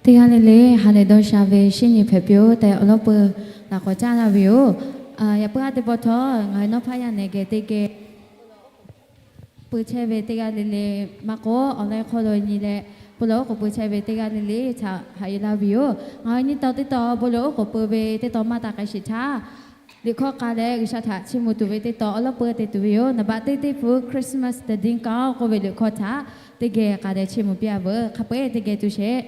Teˇ g'aˇ le le ha lehˬ dawˇ sha ve shinˉ nyi hpehꞈ piˇ-oˬ tehꞈ awˬ lawn peuˬ laꞈ k'awꞈ caˉ laˇ ve yoˬ. Yaꞈ puiˉ aˇ teˇ pawˆ htawˇ ngaˬ hui nawˉ hpaˇ yaˇ nehˬ geh teˇ geh pui chehˇ ve teˇ g'aˇ le le maˇ k'oˆ, awˬ leh hk'aw lo nyi leh bon lawˬ oˉ k'oˍ pui chehˇ ve teˇ g'aˇ le le htaꞈ haꞈ yuˬ laˇ ve yoˬ. Ngaˬ hui nyiˇ taw teˇ taw bon lawˬ oˉ k'oˍ pui ve teˇ taw maˇ taˍ k'ai sheˍ htaˇ, liꞈ hkawˇ k'a leh G'uiˬsha htaꞈ chiˇ mvuh tuˬ ve teˇ taw awˬ lawn peuˬ te tuˬ ve yoˬ. Naˍ baꞈ teˇ teˇ hpu Christmas သီတင်းကောင်း k'oˆ ve liꞈ hkawˇ htaꞈ teˇ geh k'a leh chiˇ mvuh piˇ-a veuˬ. Hk'a peu-eˬ teˇ geh tuˬ sheˍ.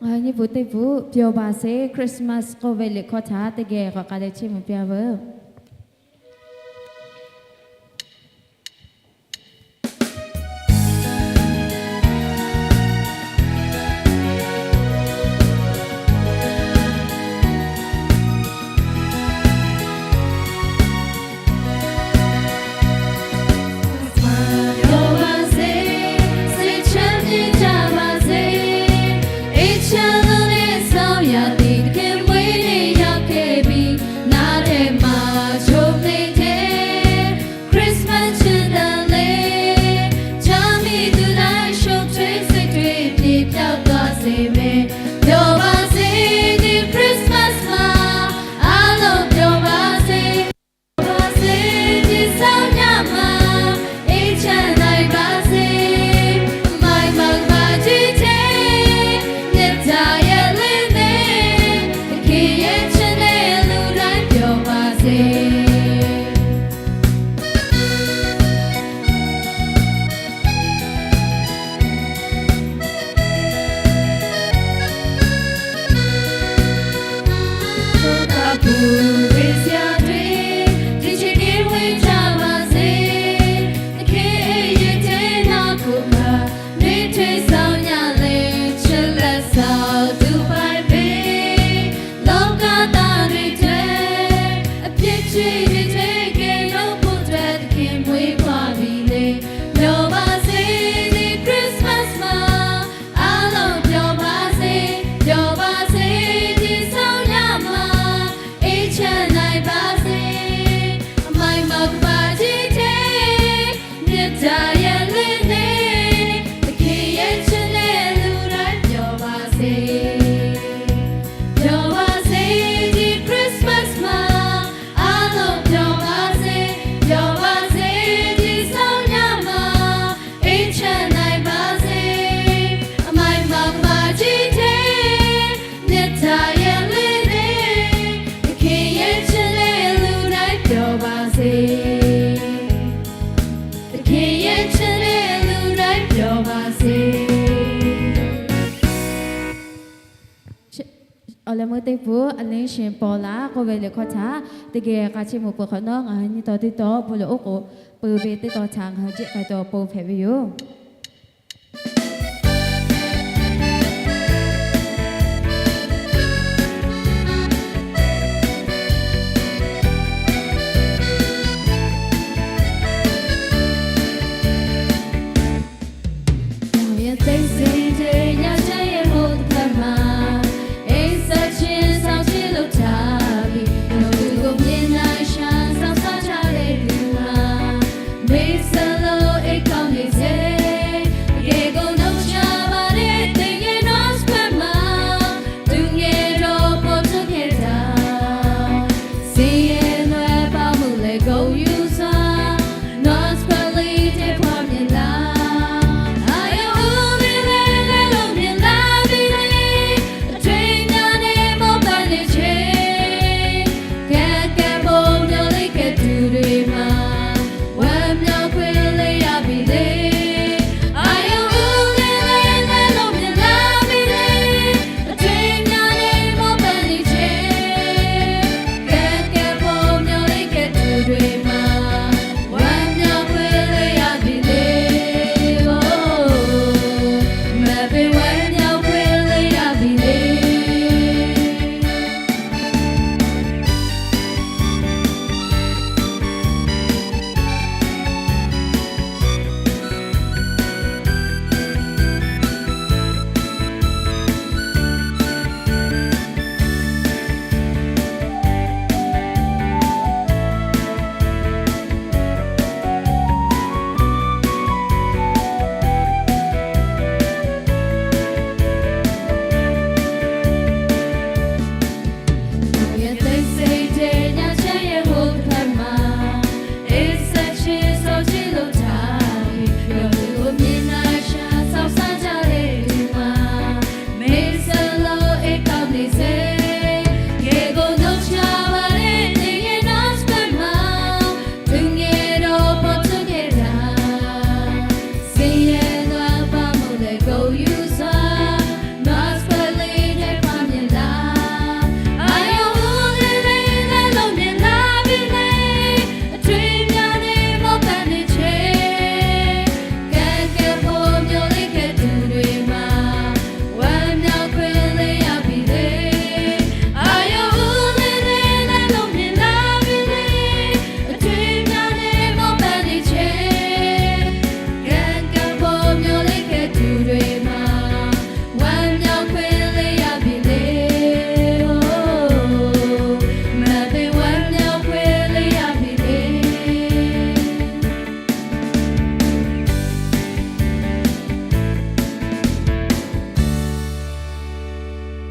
Ngaˬ hui nyiˇ pfuhˍ teˇ pfuhˍ ပျော်ပါစေ Christmas k'oˆ ve liꞈ hkawˇ htaꞈ teˇ geh k'awꞈ k'a leh chiˇ mvuh piˇ-a veuˬ. Teˇ pun a lehˬ shiˍ paw laˇ k'oˆ ve liꞈ hkawˇ htaꞈ teˇ geh k'a chiˇ mvuh peuˬ hk'awꞈ nawˉ, ngaˬ hui nyi taw teˇ taw bon lawˬ oˉ k'oˍ peuˬ ve teˇ taw htaꞈ ngaˬ hui jiˆ k'ai tuˬ awˬ pon hpehꞈ ve yoˬ.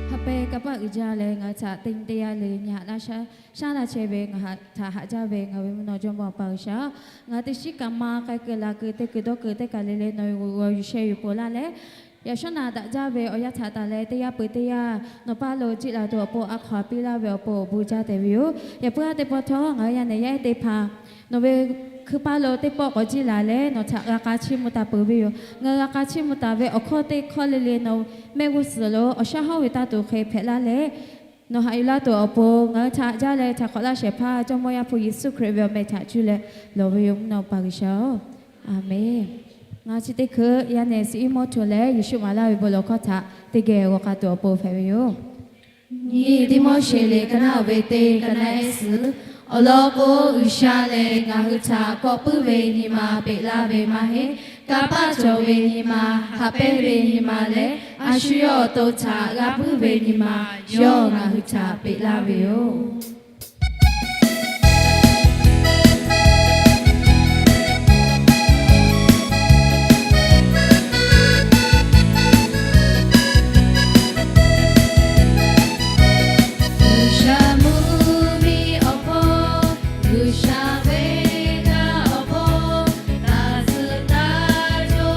Haꞈ pehˇ kanˇ paˆ uiˍ jaˇ leh ngaˬ hui htaꞈ teˇ nyi teˇ yanˇ le nyi haꞈ laˇ shaˉ laˇ chehˇ ve ngaˬ hui htaꞈ haꞈ jaˇ ve ngaˬ ve mvuhˇ naw Jawˇmawˇ Awˬ pa G'uiˬsha, ngaˬ hui teˇ shiˉ kaꞈ maˇ k'ai kuiˬ la kuiˬ teˇ kuiˬ dawˇ kuiˬ teˇ kaˬ le le nawˬ ve g'aw yuˬ sheh yuˬ pon laˇ leh, yaꞈ shawˉ naꞈ daꞈ jaˇ ve awˬ yanˇ htaꞈ taˍ leh teˇ yanˇ peuˬ teˇ yanˇ nawˬ paˇ lo jiˆ la tuˬ awˬ pon a hkaw-anˬ piˇ laˇ ve awˬ pon awˬ bon jaˇ tehꞈ ve yoˬ. Yaꞈ puiˉ ha teˇ pawˆ htawˇ ngaˬ hui yaˇ nehˬ yaˇ ehˉ teˇ hpaˍ nawˬ ve hkui paˇ lo teˇ pawˆ k'awꞈ jiˆ laˬ leh nawˬ htaꞈ g'a k'a chiˇ mvuh taˍ peuˬ ve yoˬ. Ngaˬ hui g'a k'a chiˇ mvuh taˍ ve awˬ hkawˇ teˇ hkawˇ le le nawˬ mehˆ g'uˇ suhˍ lo awˬ shaˉ hawˉ ve taˇ tuˬ hk'e hpehꞈ laˇ leh, nawˬ haꞈ yuˬ laˇ tuˬ awˬ pon ngaˬ hui htaꞈ haꞈ jaˇ leh htaꞈ hk'awꞈ laˇ shehˍ hpaˇ Jawˇmawˇ Yaˇ hpu Yeˍsuˆ Hkriꞈ ve awˬ meh htaꞈ cuˇ leh lawˬ ve yoˬ mvuhˇ naw Awˬ pa G'uiˬsha-oˬ, Aˍmenˍ. Ngaˬ chi teˇ hkui yaˇ nehˬ suhˍ iˉ mawˇ hto leh Yeˍsuˆ maˍ laˇ ve bon lawˬ hkawˇ htaꞈ teˇ geh g'aw k'a tuˬ awˬ pon hpehꞈ ve yoˬ. Nyi Tiˆmoˉseˍ liꞈ ka naˆ ve teˇ ka naˆ ehˉ suhˍ, awˬ lawn k'o, G'uiˬsha lehˬ ngaˬ hui htaꞈ kawꞈ puiˉ ve nyi ma peꞈ laˇ ve maˇ heˆ. Kanˇ paˆ cawˬ ve nyi ma, haꞈ pehnˇ ve nyi ma leh a shu yawˇ awˬ to htaꞈ g'a puiˉ ve nyi ma, yawˇ ngaˬ hui htaꞈ peꞈ laˇ ve yoˬ. G'uiˬsha mvuhˇmiˬ awˬ hk'aw, G'uiˬsha ve kaꞈ awˬ hk'aw, taˇ tcuh taˇ co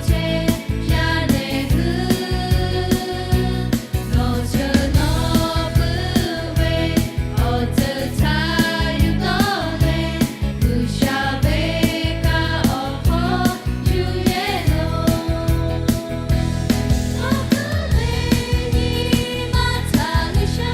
chehˇ yaˇ nehˬ hui, nawˬ ceuˬ nawˬ puiˉ ve awˬ ceuˬ htaꞈ yuˬ tawˆ leh, G'uiˬsha ve kaꞈ awˬ hk'aw cuˇ yehˇ loˬ. Nawˬ hui ve nyi ma htaꞈ G'uiˬsha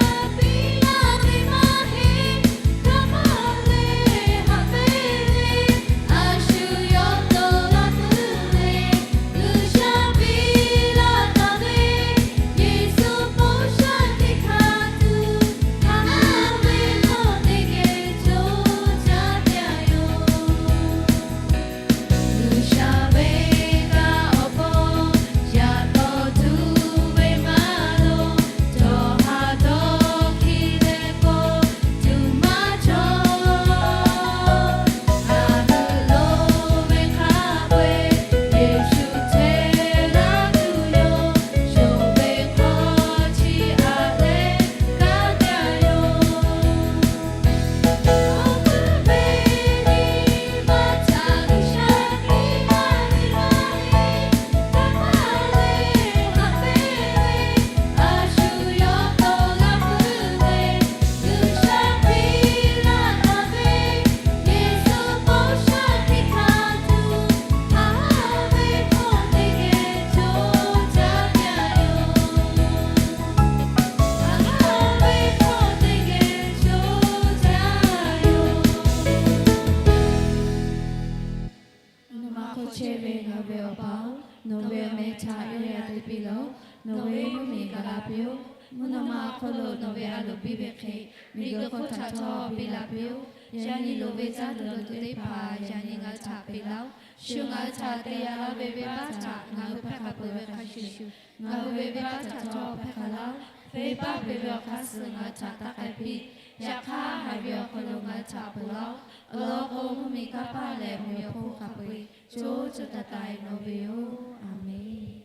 Chehˇ ve ngaˬ hui ve Awˬ pa-oˬ, nawˬ ve awˬ meh htaꞈ yawˇ yaˇ te piˇ laˇ-oˆ. Nawˬ ve mvuhˇmiˬ gaˬ la piˇ-oˆ. Mvuhˇ naw ma awˬ hk'aw lo nawˬ ve a loˍ biˇ ve hk'e, miˬguiˬ hk'oˆ htaꞈ htawˇ piˇ la piˇ-oˆ. Yaꞈ nyi loˍ ve caˇ tuˬ dawˇ tuˬ teˇ hpaˍ yaꞈ nyi ngaˬ hui htaꞈ peꞈ laˇ-oˆ. Shu ngaˬ hui htaꞈ te yaꞈ la ve venˇbaˆ htaꞈ ngaˬ hui hpehˇ hk'a peuˬ ve hk'a shuˍ shuˍ, ngaˬ hui ve venˇbaˆ htaꞈ htawˇ hpehˇ hk'a laˇ-oˆ. Venˇbaˆ ve awˬ hk'aˇ suh ngaˬ hui htaꞈ taˇ k'ai piˇ. Yaꞈ hk'aˇ, haiˬ ve awˬ hk'aw lo ngaˬ hui htaꞈ peuˬ laˇ-oˆ. Awˬ lawn k'o, mvuhˇmiˬ kanˇ paˆ leh mvuhˇmiˬ awˬ hponˇ hk'a peu-eˬ co co taiˍ taiˍ nawˬ ve yoˬ. Aˍmenˍ.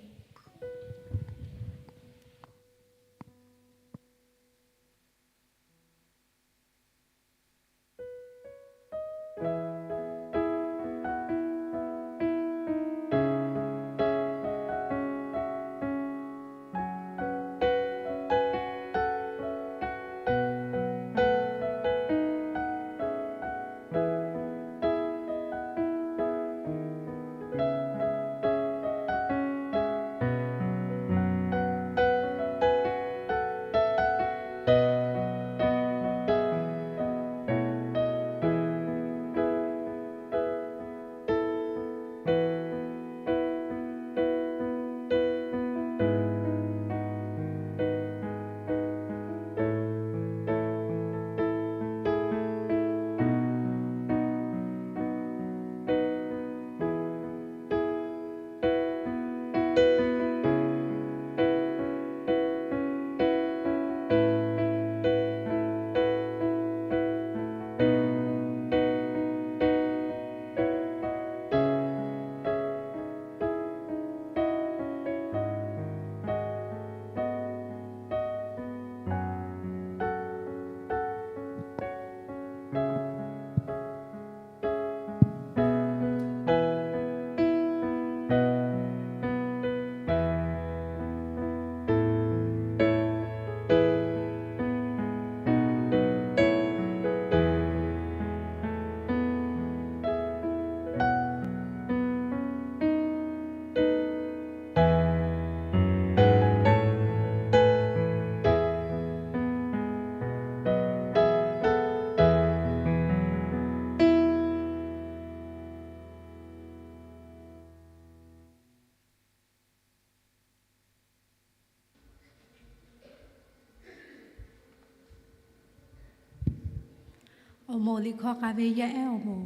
Awˬ moˍ liꞈ hkawˇ k'a ve yaˇ ehˉ awˬ moˍ.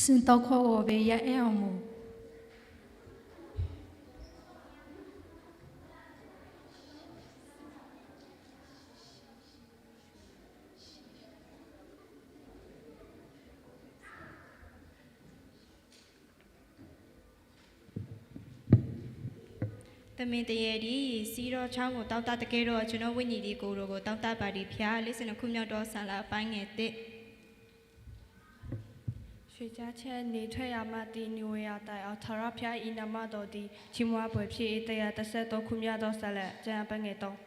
Suh tawˇ hkawˇ g'aw ve yaˇ ehˉ awˬ moˍ. Teˇ meh teˇ yehˬ diˇ, စီးတော်ချောင်းကို တောင့်တ တကဲတော့ ကျွန်တော်ဝိညာဉ်ကို ကိုယ်တော်ကို တောင့်တပါသည်ဖျား လေးဆယ့်နှစ် ခုမြောက်သော ဆာလံ အပိုင်းငယ်တစ်။ ရွှေကျါးချဲ နေထွက်ရာမှ တည်နေဝဲရာ တိုင်အောင် ထာဝရဘုရား၏ နာမတော်သည် ချီးမွမ်းဖွယ်ဖြစ်၏ တစ်ရာတစ်ဆယ့်သုံးခုမြောက်သော ဆာလံ ကျမ်း အပိုင်းငယ်သုံး။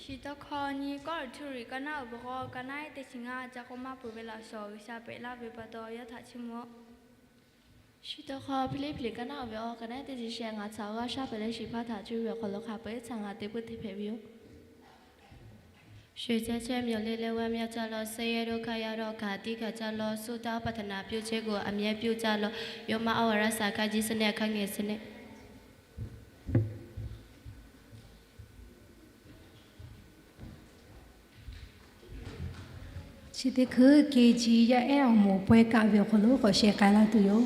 ရှိသောခီ ညီကောရိန္သု ရံ ကနၣ် အိၣ်ဘဂီ ကနၣ် ဟဲ တဆံငါ အကြၢးကမၣ်ပူၤ ဝဲလၢ စီၤဂ့ၤရှပ့း လၢ ဝဲပှၤ ဒီး ယွၤ ထး ဆိကမိၣ် ရှိသောခီ ဖံလံးပံး ကနၣ် အိၣ်ဘဂီ ကနၣ် ဟဲ တဆံရှဲ ငါ ဆၢဂီၤ ရှပ့း လၢ ရှံဖးထး ကၠူ ဝဲ ခီ လီၤခး ပှဲၤ ဆၣ် ငါ တ့ ပုၢ် တ့ ဖဲ ဝံ ယိၤ ရွှေကျါးချဲ မျှော်လင့် လက်ဝါးမျောက်ကြလော့။ ဆင်းရဲဒုက္ခရောက်တော့ အခါသီး ခါကြလော့။ ဆုတောင်း ပတ္ထနာ ပြုခြင်းကို အမြဲပြုကြလော့။ ရောမ ဩဝါဒစာ အခန်းကြီး ဆယ့်နှစ် အခန်းငယ် ဆယ့်နှစ်။ Chi teˇ hkui K G yaˇ ehˉ awˬ moˍ pawehˇ kaˆ ve awˬ hk'aw lo k'awꞈ sheh k'ai laˇ tuˬ yoˬ.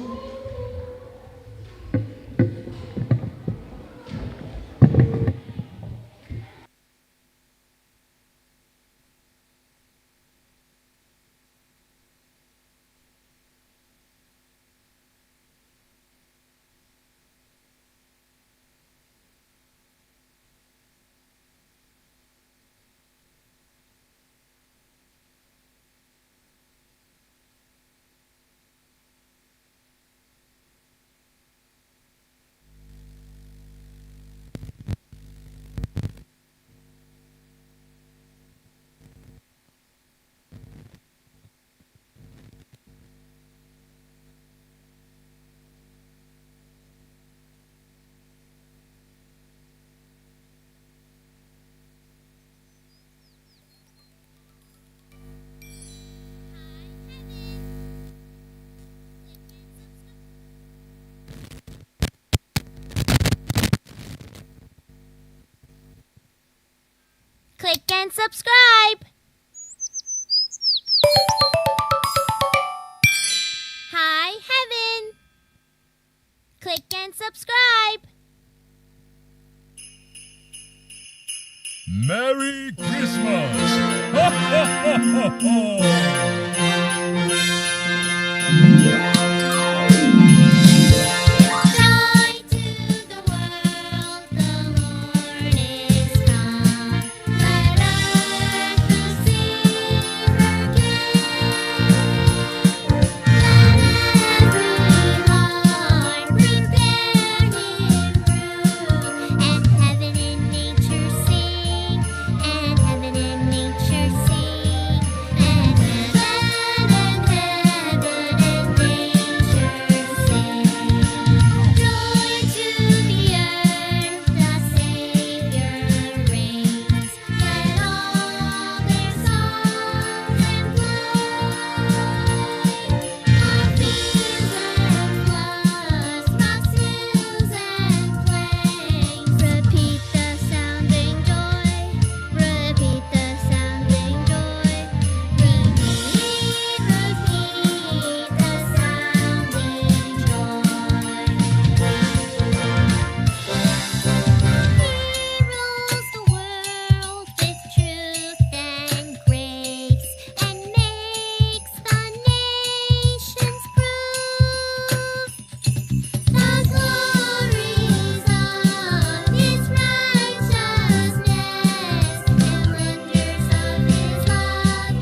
Click and subscribe. Hi, Heaven. Click and subscribe. Merry Christmas! Joy to the world, the Lord is come. Let us sing again. Let every heart prepare Him room. And heaven and nature sing, and heaven and nature sing, and heaven and heaven and nature sing. Joy to the earth, the Savior reigns. Let all their songs employ. Harp, viols and flutes, brass, flutes and flames. Repeat the sounding joy. Repeat the sounding joy. Repeat, repeat the sounding joy. He rules the world with truth and grace, and makes the nations prove the glories of His righteousness, and wonders of His love,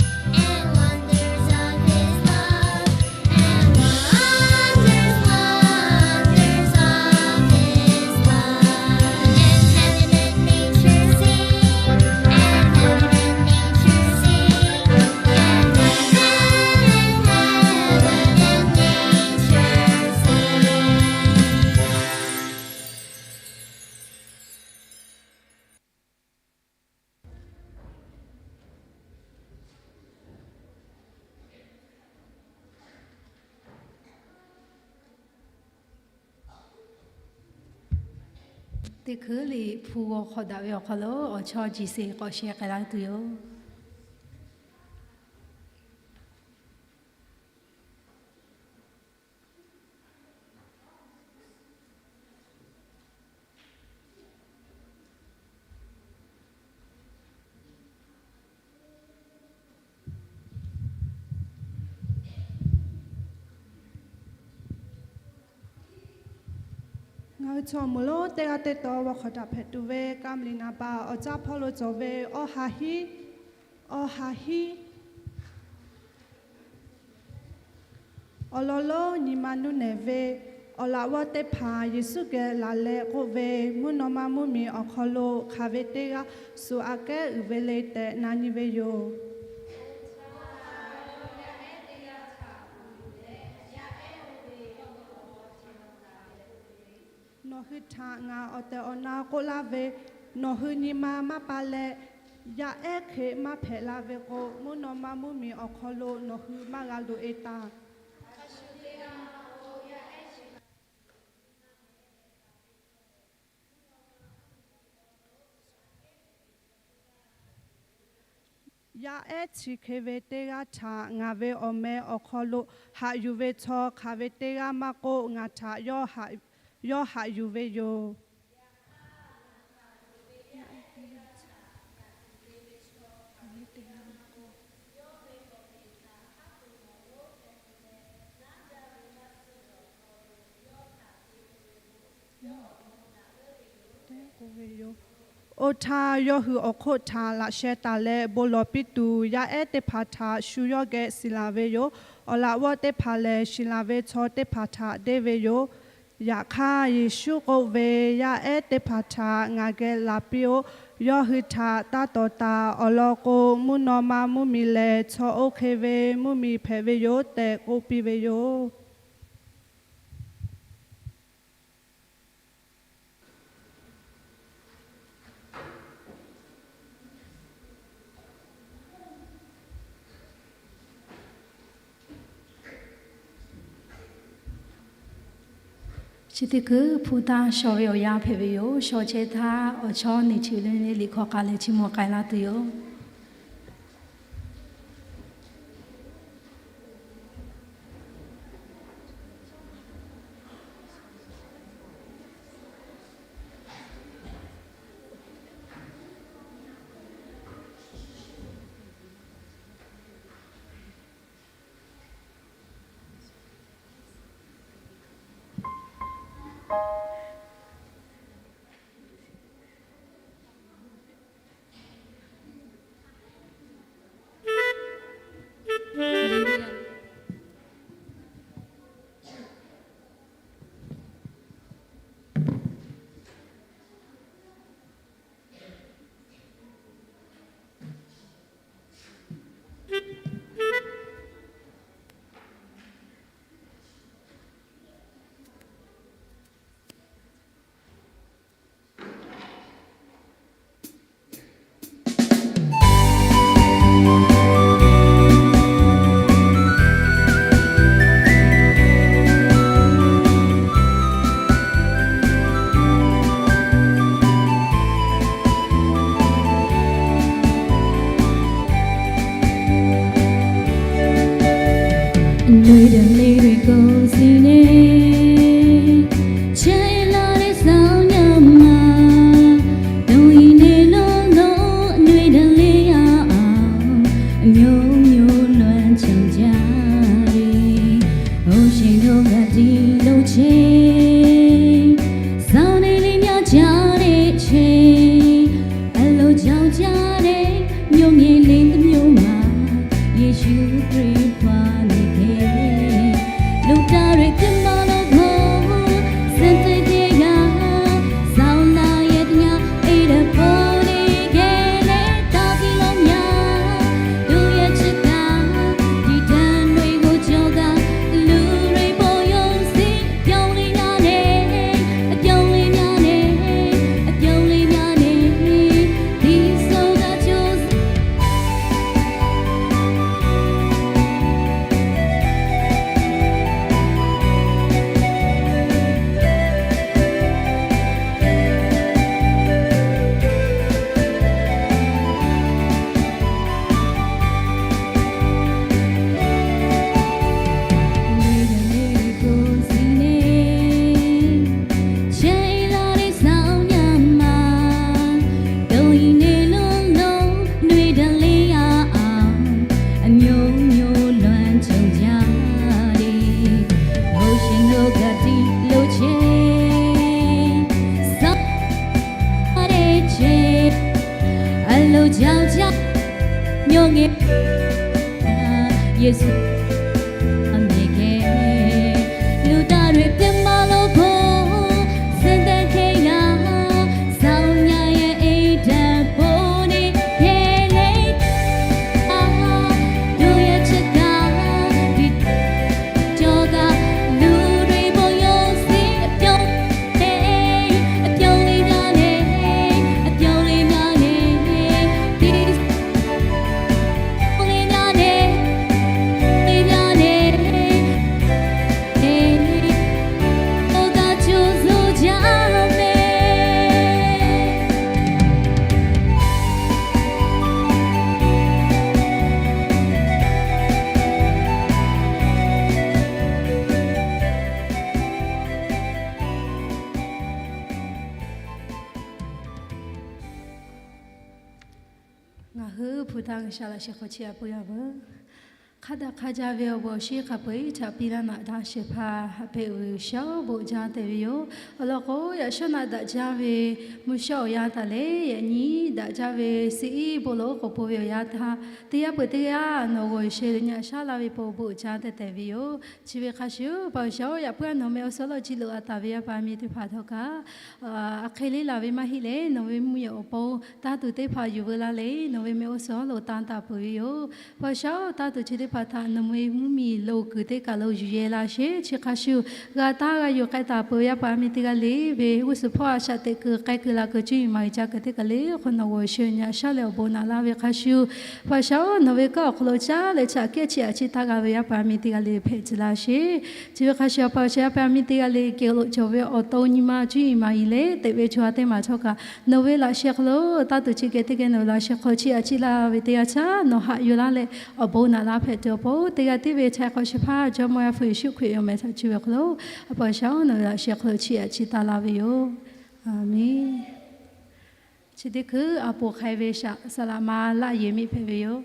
and wonders of His love. And wonders, wonders of His love. And heaven and nature sing, and heaven and nature sing, and heaven and heaven and nature sing. Teˇ hkui liꞈ hpu g'aw hk'aw daꞈ ve awˬ hk'aw lo awˬ chawˇ jiˬ sheˍ k'awꞈ sheh k'ai laˇ tuˬ yoˬ. Chaw mvuhˬ lonˉ teˇ g'aˇ teˇ taw g'aw hk'awꞈ daꞈ hpehꞈ tuˬ ve ka mvuhˬ liꞈ naˍ baˬ awˬ caˇ hpawˇ lo cawˬ ve, awˬ ha hiˉ, awˬ ha hiˉ awˬ lawn lonˉ nyi ma nuˇ nehˬ ve awˬ laꞈ g'awˇ teˇ hpaˍ Yeˍsuˆ geh laˬ leh k'oˆ ve, Mvuhˇ naw ma mvuhˇ miˬ awˬ hk'aw lo hk'aˬ ve teˇ g'aˇ shu aꞈ kehˉ uiˍ ve le tehꞈ na nyi ve yoˬ. Nawˬ hui htaꞈ ngaˬ awˬ tehˬ awˬ na k'oˆ laˇ ve, nawˬ hui nyi ma maˇ pa leh, yaˇ ehˉ hk'e maˇ hpehꞈ la ve k'o, mvuhˇ naw ma mvuhˇ miˬ awˬ hk'aw lo nawˬ hui maˇ g'a loꞈ e taˍ. Yaˇ ehˉ chi hk'e ve teˇ g'aˇ htaꞈ ngaˬ ve awˬ meh awˬ hk'aw lo haꞈ yuˬ ve chaw, hk'aˬ ve teˇ g'aˇ maˇ k'oˆ, ngaˬ htaꞈ yawˇ haꞈ yuˬ ve yoˬ. Oˇ htaˇ, yawˇ hui awˬ hk'oˆ htaꞈ laꞈ sheh taˍ leh bon lawˬ piˇ tuˬ, yaˇ ehˉ teˇ hpaˍ htaꞈ shu yawˇ geh shiˍ laˬ ve yoˬ. Awˬ laꞈ g'awˇ teˇ hpaˍ lehˬ, shiˍ laˬ ve chaw teˇ hpaˍ htaꞈ deˇ ve yoˬ. Yaꞈ hk'aˇ, Yeˍsuˆ k'oˆ ve, Yaˇ ehˉ teˇ hpaˍ htaꞈ ngaˬ geh laˬ piˇ-oˆ. Yawˇ hui htaꞈ taˇ tawˍ taˍ. Awˬ lawn k'o, mvuhˇ naw ma mvuhˇ miˬ lehˬ, chaw oˇ hk'e ve mvuhˇ miˬ hpehꞈ ve yoˬ tehꞈ k'oˆ piˇ ve yoˬ. Chi teˇ kuiˬ hpu taˇ shaw ve awˬ yanˇ hpehꞈ ve yoˬ. Shaw chehˇ htaˇ, awˬ chawˇ neˇ chi le le liꞈ hkawˇ k'a leh chi mawˬ k'ai laˇ tuˬ yoˬ. Nui daꞈ le ve k'o si ne, chehˇ laˇ ve သောင်းညမ တုံရင်နဲ့ လောလော အနွေတလေးရအောင် အမျိုးမျိုးလွမ်းခြုံကြတယ်။ အိုး ရှင်တို့က ဒီလိုချိန် စောင့်နေလေးများကြတဲ့ချိန် အလိုကြောင့်ကြတဲ့ မျိုးငယ်လေးတစ်မျိုးမှာ ယေရှုခရစ်ဖွားနေခဲ့။ လူသားတွေ ကမ္ဘာလောက စံသတ်တရား ဆောင်လာရဲ့တရား အဲ့ဒါပေါ်နေခဲ့တဲ့ တာသီလောင်များ သူ့ရဲ့ချစ် Yawˇ nyi Yeˍsuˆ a miˬ geh, luˬ taˍ ve teˇ maˇ lo hpaw, Ngaˬ hui hpu taˇ G'uiˬsha laꞈ sheh hk'aw chiˇ aꞈ pui a veuˬ. Hk'a daꞈ hk'a jaˇ ve awˬ bon awˬ shinˉ hk'a peu-eˬ htaꞈ piˇ laˇ naꞈ daꞈ shehˍ hpaˇ haꞈ peꞈ uiˍ shaˉ oˉ bon jaˇ tehꞈ ve yoˬ. Awˬ lawn k'o, yaꞈ shawˉ naˆ daꞈ jaˇ ve mvuhˇ shawˉ awˬ yanˇ htaꞈ leh, yaꞈ nyi daꞈ jaˇ ve suhˍ iˉ bon lo k'awꞈ po ve awˬ yanˇ htaꞈ teˇ g'aˇ peuˬ teˇ g'aˇ nawˬ g'awˬ sheh leh nyi aꞈ shaˉ laˇ ve pon bon jaˇ tehꞈ tehꞈ ve yoˬ. Chi ve hk'a shuˍ, Awˬ pa G'uiˬsha-oˬ, yaꞈ puiˉ a nawˬ meh oˇ suhˍ lo jiˇ loꞈ a taˍ ve yaˇ paˍ miˬ teˇ hpaˍ htawˇ kaꞈ, a hk'e le laˬ ve maˇ heˆ leh, nawˬ ve mvuhˇ miˬ awˬ pon taˇ tuˬ teˇ hpaˍ yuˬ veu laˇ leh, nawˬ ve meh oˇ suhˍ lo tanˇ taˍ peuˬ ve yoˬ. Awˬ pa G'uiˬsha-oˬ, taˇ tuˬ chi teˇ hpaˍ htaꞈ nawˬ ve mvuhˇ miˬ lo kuiˬ teˇ kaˬ lo yuˬ yehˇ laˇ sheˍ. Chi hk'a shuˍ, g'a taˇ g'a yuˬ k'ai taˍ peuˬ yaˇ paˍ miˬ teˇ g'aˇ le ve g'uˇ suhˍ hpawˇ a shaꞈ teꞈ kuiˬ k'ai kuiˬ la kuiˬ cuˇ yiˍ maˍ yiˍ ca kuiˬ teˇ kaˬ le hk'aw nawˬ g'awˬ sheh nyi aꞈ shaˉ leh awˬ bon naꞈ laˇ ve hk'a shuˍ, Awˬ pa G'uiˬsha-oˬ, nawˬ ve kanˉ awˬ hk'aw lo caˉ leh chaꞈ kehˉ chiˇ aꞈ chiˇ taˇ g'a ve yaˇ paˍ miˬ teˇ g'aˇ le hpehꞈ tcuh laˇ sheˍ. Chi ve hk'a shuˍ, Awˬ pa G'uiˬsha, yaˇ paˍ miˬ teˇ g'aˇ le geh lo cawˬ ve awˬ to nyi ma cuˇ yiˍ maˍ yiˍ leh teꞈ ve chaw ha teˇ maˬ htawˇ kaꞈ, nawˬ ve laꞈ sheh hk'aw lo taˇ tuˬ chi geh teˇ geh nawˬ ve laꞈ sheh hk'aw lo chiˇ aꞈ chiˇ laˇ ve teˇ yanˇ htaˇ nawˬ haꞈ yuˬ laˇ leh awˬ bon naꞈ laˇ hpehꞈ tuˬ awˬ pon, teˇ g'aˇ tiˉ ve Htaiˍ hk'awꞈ shehˍ hpaˇ Jawˇmawˇ Yaˇ hpu Yeˍsuˆ Hkriꞈ ve awˬ meh htaꞈ cuˇ ve awˬ hk'aw lo, Awˬ pa G'uiˬsha-oˬ, nawˬ ve laꞈ sheh hk'aw lo chiˇ aꞈ chiˇ taˇ laˇ ve yoˬ. Aˬmenˍ. Chi teˇ hkui a poˍ hk'ai ve saˍ laꞈ ma laˆ yehˬ miˆ hpehꞈ ve yoˬ.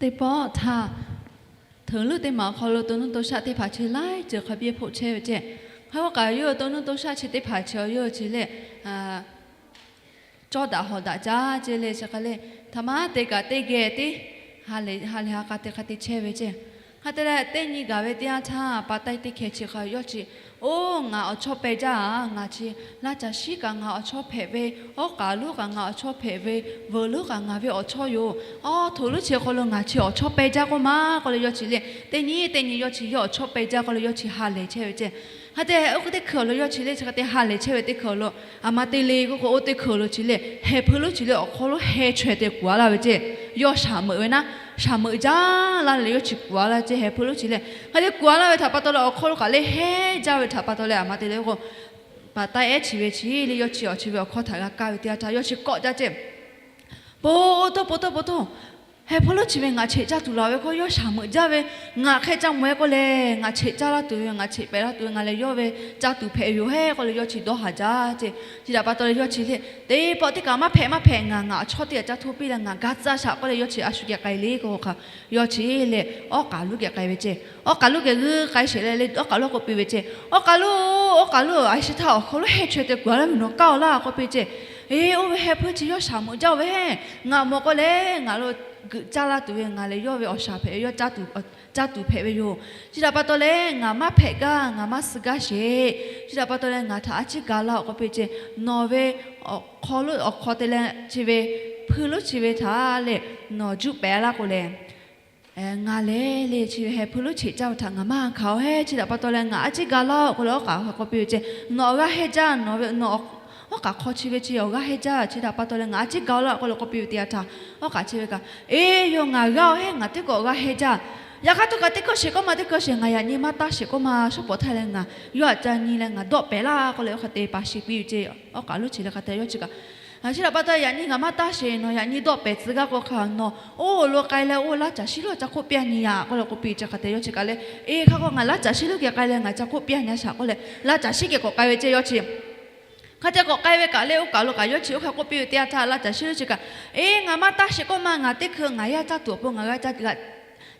Teˇ pawˆ htaˇ, hteunˍ leuˉ teˇ maˬ awˬ hk'aw lo to nuˇ to shaˆ teˇ hpaˍ chi laiˉ ceuˬ hk'a biˇ hpoˆ chehˇ ve ceˇ. Hk'e k'o kaꞈ, yawˇ to nuˇ to shaˆ chi teˇ hpaˍ chi awˬ yawˇ chi lehˬ, cawˇ daꞈ hawˍ daꞈ jaˇ ceˇ leh chi hk'a leh, htaꞈ ma te kaꞈ teˇ geh tiˉ ha lehˬ ha lehˬ ha k'a te k'a te chehˇ ve ceˇ. Hk'a te leh, teˇ nyi gaˬ ve teˇ yanˇ htaˇ, pa taiˇ teˇ hkeh chi hk'a yawˇ chi, Oˇ, ngaˬ awˬ chawˇ peh jaˇ-a. Ngaˬ chi laˇ caˬ shiˉ kaꞈ ngaˬ awˬ chawˇ hpehꞈ ve, awˉ k'aˬ lonˉ kaꞈ ngaˬ awˬ chawˇ hpehꞈ ve, veuꞈ lonˉ kaꞈ ngaˬ ve awˬ chawˇ yoˬ. Awˬ, htoꞈ lonˉ chi hk'aw lo ngaˬ chi awˬ chawˇ peh jaˇ k'oˆ ma k'oˆ leh yawˇ chi lehˬ, teˇ nyi teˇ nyi yawˇ chi yawˇ awˬ chawˇ peh jaˇ k'oˆ leh yawˇ chi ha lehˬ chehˇ ve ceˇ. Hk'a te, oˇ hk'e teˇ hkui awˬ lo yawˇ chi lehˬ chi hk'a te ha lehˬ chehˇ ve teˇ hkui awˬ lo, aˬ ma te le k'oˆ k'o, oˇ teˇ hkui awˬ lo chi lehˬ heh hpuiˇ lonˉ chi lehˬ awˬ hk'aw lonˉ heh chaweh te kuˬ a laˇ ve ceˇ. Yawˇ shaˍ meuꞈ ve naˉ, shaˍ meuꞈ jaˇ laˇ leh yawˇ chi kuˬ a laˇ ceˇ. Heh hpuiˇ lonˉ chi lehˬ hk'a te kuˬ a laˇ ve htaꞈ pa taw leh awˬ hk'aw lo kaꞈ lehˬ heh jaˇ ve htaꞈ pa taw leh, aˬ ma te le k'o, pa taiˇ ehˉ chi ve chi lehˬ yawˇ chi awˬ chi ve awˬ hkawˇ htaꞈ g'a kaˇ ve teˇ yanˇ htaˇ yawˇ chi kawˆ jaˇ ceˇ. Po toˇ, po toˇ, po toˇ. Heh hpuiˇ lonˉ chi ve ngaˬ cheꞈ caˇ tuˬ laˬ ve k'o, yawˇ shaˍ meuꞈ jaˇ ve, ngaˬ hk'e caˇ mawˬ-e k'oˆ leh, ngaˬ cheꞈ caˇ laˇ tuˬ ve, ngaˬ cheꞈ pehꞈ laˇ tuˬ ve, ngaˬ lehˬ yawˇ ve caˇ tuˬ hpehꞈ ve yoˬ hehˉ k'oˆ leh yawˇ chi dawˇ haˍ jaˇ ceˇ. Chi htaꞈ pa taw leh yawˇ chi lehˬ, teˇ pawˆ teˇ kaꞈ maˇ hpehꞈ maˇ hpehꞈ, ngaˬ ngaˬ awˬ chawˇ teˇ g'aˇ caˇ htoˇ piˇ leh ngaˬ gaˇ tcuhˉ shaꞈ k'oˆ leh yawˇ chi a shu geh k'ai le k'o hk'a, yawˇ chi lehˬ awˉ k'aˬ lonˉ geh k'ai ve ceˇ. Awˉ k'aˬ lonˉ geh g'uiˇ k'ai sheˍ leh, awˉ k'aˬ lonˉ k'oˆ piˇ ve ceˇ, Awˉ k'aˬ lonˉ, awˉ k'aˬ lonˉ, a shu htaˇ awˬ hk'aw lonˉ heh chaweh te kuˬ a laˇ ve nawˬ kaˇ-oˬ laˇ k'oˆ piˇ ceˇ. Eˬ, oˇ ve heh hpuiˇ chi yawˇ shaˍ meuꞈ jaˇ ve hehˉ, ngaˬ mawˬ k'oˆ leh ngaˬ lo geuꞈ caˇ laˇ tuˬ ve ngaˬ lehˬ yawˇ ve awˬ shaˍ hpehꞈ ve, yawˇ caˇ tuˬ hpehꞈ ve yoˬ. Chi htaꞈ pa taw leh ngaˬ maˇ hpehꞈ gaˇ, ngaˬ maˇ suh gaˇ sheˍ. Chi htaꞈ pa taw leh ngaˬ htaꞈ a ciˉ ga laˇ-oˬ k'oˆ piˇ ceˇ. Nawˬ ve awˬ hk'aw lonˉ awˬ hk'aw te leh chi ve hpuiˇ lonˉ chi ve htaꞈ lehˬ nawˬ juˇ pehˍ laˇ k'o lehˬ, ngaˬ lehˬ lehˬ chi ve heh hpuiˇ lonˉ cheꞈ caˇ ve htaꞈ ngaˬ maˇ hkanˍ-oˬ hehˉ. Chi htaꞈ pa taw leh ngaˬ a ciˉ ga laˇ-oˬ k'oˆ leh awˉ k'aˬ hk'aw k'oˆ piˇ ve ceˇ. Nawˬ awˬ g'aˇ heh jaˇ, nawˬ ve, nawˬ awˉ k'aˬ hk'aw chi ve chi awˬ g'aˇ heh jaˇ. Chi htaꞈ pa taw leh ngaˬ a ciˉ ga laˇ k'oˆ leh k'oˆ piˇ ve teˇ yanˇ htaˇ, awˉ k'aˬ chi ve kaꞈ, Eˬ, yawˇ ngaˬ g'aˇ-oˬ hehˉ, ngaˬ teˇ kawˆ awˬ g'aˇ heh jaˇ. Yaꞈ hk'aˇ tuˇ kaꞈ teˇ kawˆ sheˍ k'oˆ ma, teˇ kawˆ sheˍ, ngaˬ yaꞈ nyi maˇ taˇ sheˍ k'oˆ ma, shawˉ pawˍ htaˇ leh ngaˬ yawˇ aꞈ ca nyi leh ngaˬ dawˆ pehˍ laˇ k'oˆ leh awˉ hk'aw te pa shiˍ piˇ ve ceˇ. Awˉ k'aˬ lonˉ chi leh hk'a te yawˇ chi kaꞈ, Chi htaꞈ pa taw yaꞈ nyi ngaˬ maˇ taˇ sheˍ, nawˬ yaꞈ nyi dawˆ pehˍ tcuh gaˇ k'o hk'a, nawˬ oˇ lo k'ai leh oˇ laˇ caˬ shiˉ lonˉ ca k'oˆ piˇ-a nyi yaꞈ k'oˆ leh k'oˆ piˇ ceˇ. Hk'a te yawˇ chi kaꞈ lehˬ, Eˬ, hk'a k'o ngaˬ laˇ caˬ shiˉ lonˉ geh k'ai leh ngaˬ ca k'oˆ piˇ-a nyi shaˍ k'oˆ leh laˇ caˬ shiˉ geh k'awꞈ k'ai ve ceˇ yawˇ chi. Hk'a te k'awꞈ k'ai ve kaꞈ leh, oˇ kaˬ lo kaꞈ yawˇ chi oˇ hk'e k'oˆ piˇ ve teˇ yanˇ htaˇ, laˇ caˬ sheˍ lo chi kaꞈ, Eˬ, ngaˬ maˇ taˇ sheˍ k'oˆ ma, ngaˬ teˇ hkui ngaˬ yaˇ caˇ tuˬ awˬ pon ngaˬ g'a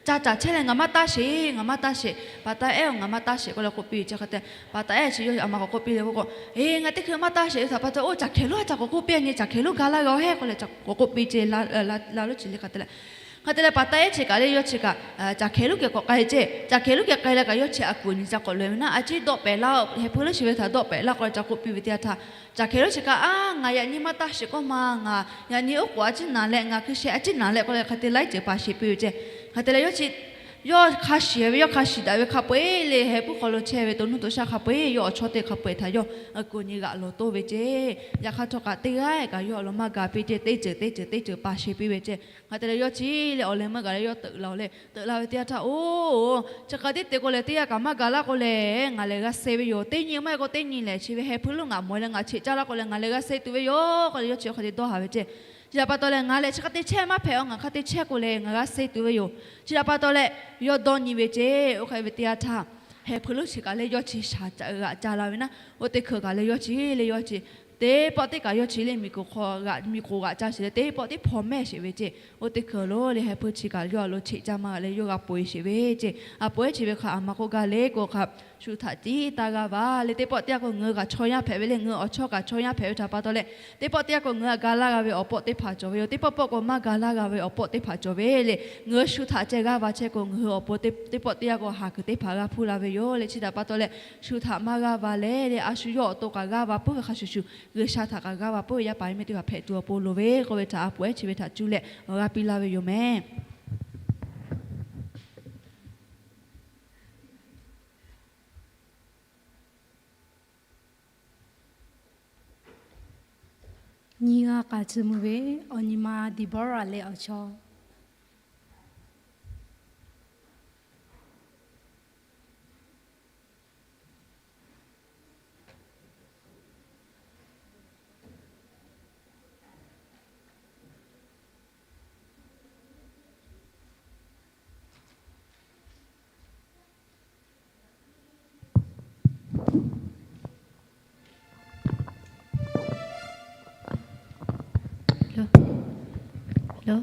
ca caˇ chehˇ leh ngaˬ maˇ taˇ sheˍ, ngaˬ maˇ taˇ sheˍ, pa taˇ ehˉ-oˬ, ngaˬ maˇ taˇ sheˍ k'oˆ leh k'oˆ piˇ ve ceˇ. Hk'a te pa taˇ ehˉ chi yawˇ a ma k'awꞈ k'oˆ piˇ leh k'o k'o, Eˬ, ngaˬ teˇ hkui maˇ taˇ sheˍ ve htaꞈ pa taw, oˇ caˬ hkehˍ lonˉ a ca k'awꞈ k'oˆ piˇ a nyi, caˬ hkehˍ lonˉ ga laˇ g'a-oˬ hehˉ k'oˆ leh k'awꞈ k'oˆ piˇ ceˇ. Laˇ lonˉ chi le hk'a te leh, hk'a te leh pa taˇ ehˉ chi kaꞈ leh yawˇ chi kaꞈ caˬ hkehˍ lonˉ geh k'awꞈ k'ai ceˇ. Caˬ hkehˍ lonˉ geh k'ai leh kaꞈ yawˇ chi a kuˬ nyi ca k'awꞈ loꞈ e ve naˉ, a ciˉ dawˆ pehˍ laˇ-oˆ, heh hpui lonˉ chi ve htaꞈ dawˆ pehˍ laˇ k'oˆ leh ca k'oˆ piˇ ve teˇ yanˇ htaˇ, caˬ hkehˍ lonˉ chi kaꞈ, Aˉ, ngaˬ yaꞈ nyi maˇ taˇ sheˍ k'oˆ ma, ngaˬ yaꞈ nyi oˉ k'oˍ a ciˉ naˍ leh ngaˬ hkui sheh a ciˉ naˍ leh k'oˆ leh hk'a te laiˉ ceuˬ paˍ sheˍ piˇ ve ceˇ. Hk'a te leh yawˇ chi yawˇ hk'a shiˍ ve, yawˇ hk'a shiˍ daꞈ ve hk'a peu-eˬ leh heh puiˉ hk'aw lo chehˇ ve to nuˇ to shaˆ hk'a peu-eˬ yawˇ awˬ chawˇ teˇ hk'a peu-eˬ htaꞈ yawˇ a kuˬ nyi g'aꞈ lawˬ toˇ ve ceˇ. Yaꞈ hk'aˇ htawˇ kaꞈ teˇ g'aˇ kaꞈ yawˇ awˬ lawn maˇ ga piˇ ceˇ, teˇ ceuˬ teˇ ceuˬ teˇ ceuˬ paˍ sheˍ piˇ ve ceˇ. Hk'a te leh yawˇ chi leh awˬ leh maˇ gaˬ leh yawˇ teuꞈ la-oˬ leh teuꞈ la ve teˇ yanˇ htaˇ, Oˬ, chi hk'a tiˉ te k'o leh teˇ yanˇ kaꞈ maˇ ga laˇ k'o leh ngaˬ lehˬ g'a suh ve yoˬ. Teˇ nyi maˇ heˆ k'o teˇ nyi lehˬ chi ve heh hpui lonˉ ngaˬ mawˬ leh ngaˬ cheꞈ caˇ laˇ k'o leh ngaˬ lehˬ g'a suh tuˬ ve yoˬ k'oˆ leh yawˇ chi hk'a te dawˇ haˍ ve ceˇ. Chi htaꞈ pa taw leh ngaˬ lehˬ chi hk'a te chehˇ maˇ hpehꞈ-oˬ, ngaˬ hk'a te chehˇ k'o leh ngaˬ g'a suh tuˬ ve yoˬ. Chi htaꞈ pa taw leh yawˇ dawˇ nyi ve ceˇ. Oˇ hk'e ve teˇ yanˇ htaˇ, heh hpui lonˉ chi kaꞈ leh yawˇ chi shaˍ g'aꞈ ca la ve naˉ, oˇ teˇ hkui kaꞈ leh yawˇ chi leh yawˇ chi teˇ pawˆ teˇ kaꞈ yawˇ chi leh miˬ k'oˍ g'aꞈ ca sheˍ leh teˇ pawˆ teˇ hpaw mehˇ sheˍ ve ceˇ. Oˇ teˇ hkui lo leh heh hpui chi kaꞈ yawˇ a lo cheꞈ caˇ maˇ g'a leh yawˇ g'a peu-eˬ sheˍ ve ceˇ. A peu-eˬ chi ve hk'a a ma k'oˆ gaˇ le k'o hk'a, shu htaꞈ tiˉ taˇ g'aˇ va le. Teˇ pawˆ teˇ yanˇ k'o ngaˬ hui kaꞈ chaw yaˇ hpehꞈ ve le, ngaˬ hui awˬ chawˇ kaꞈ chaw yaˇ hpehꞈ ve htaꞈ pa taw leh, teˇ pawˆ teˇ yanˇ k'o ngaˬ hui a ga laˇ g'a ve awˬ pawˆ teˇ hpaˍ cawˬ ve yoˬ. Teˇ pawˆ pawˆ k'o maˇ ga laˇ g'a ve awˬ pawˆ teˇ hpaˍ cawˬ ve le. Ngaˬ hui shu htaꞈ ceh g'aˇ va chehˇ k'o ngaˬ hui awˬ pon teˇ pawˆ teˇ yanˇ k'o haˍ kuiˬ teˇ hpaˍ g'a hpuˇ la ve yoˬ le. Chi htaꞈ pa taw leh shu htaꞈ maˇ g'aˇ va leh le, a shu yawˇ awˬ to kaꞈ g'aˇ va puiˉ ve hk'a shuˍ shuˍ, G'uiˬsha htaꞈ kaꞈ g'aˇ va puiˉ ve yaˇ paˍ yaˇ miˇ teˇ hpaˍ hpehꞈ tuˬ awˬ pon loˍ ve k'oˆ ve htaꞈ a peu-eˬ chi ve htaꞈ cuˇ leh awˬ g'aˇ piˇ laˇ ve yoˬ mehˍ. Nyi g'a k'aꞈ tcuh mvuh ve, awˬ nyi ma Deˍbawˇraꞈ leh awˬ chawˇ. Hello?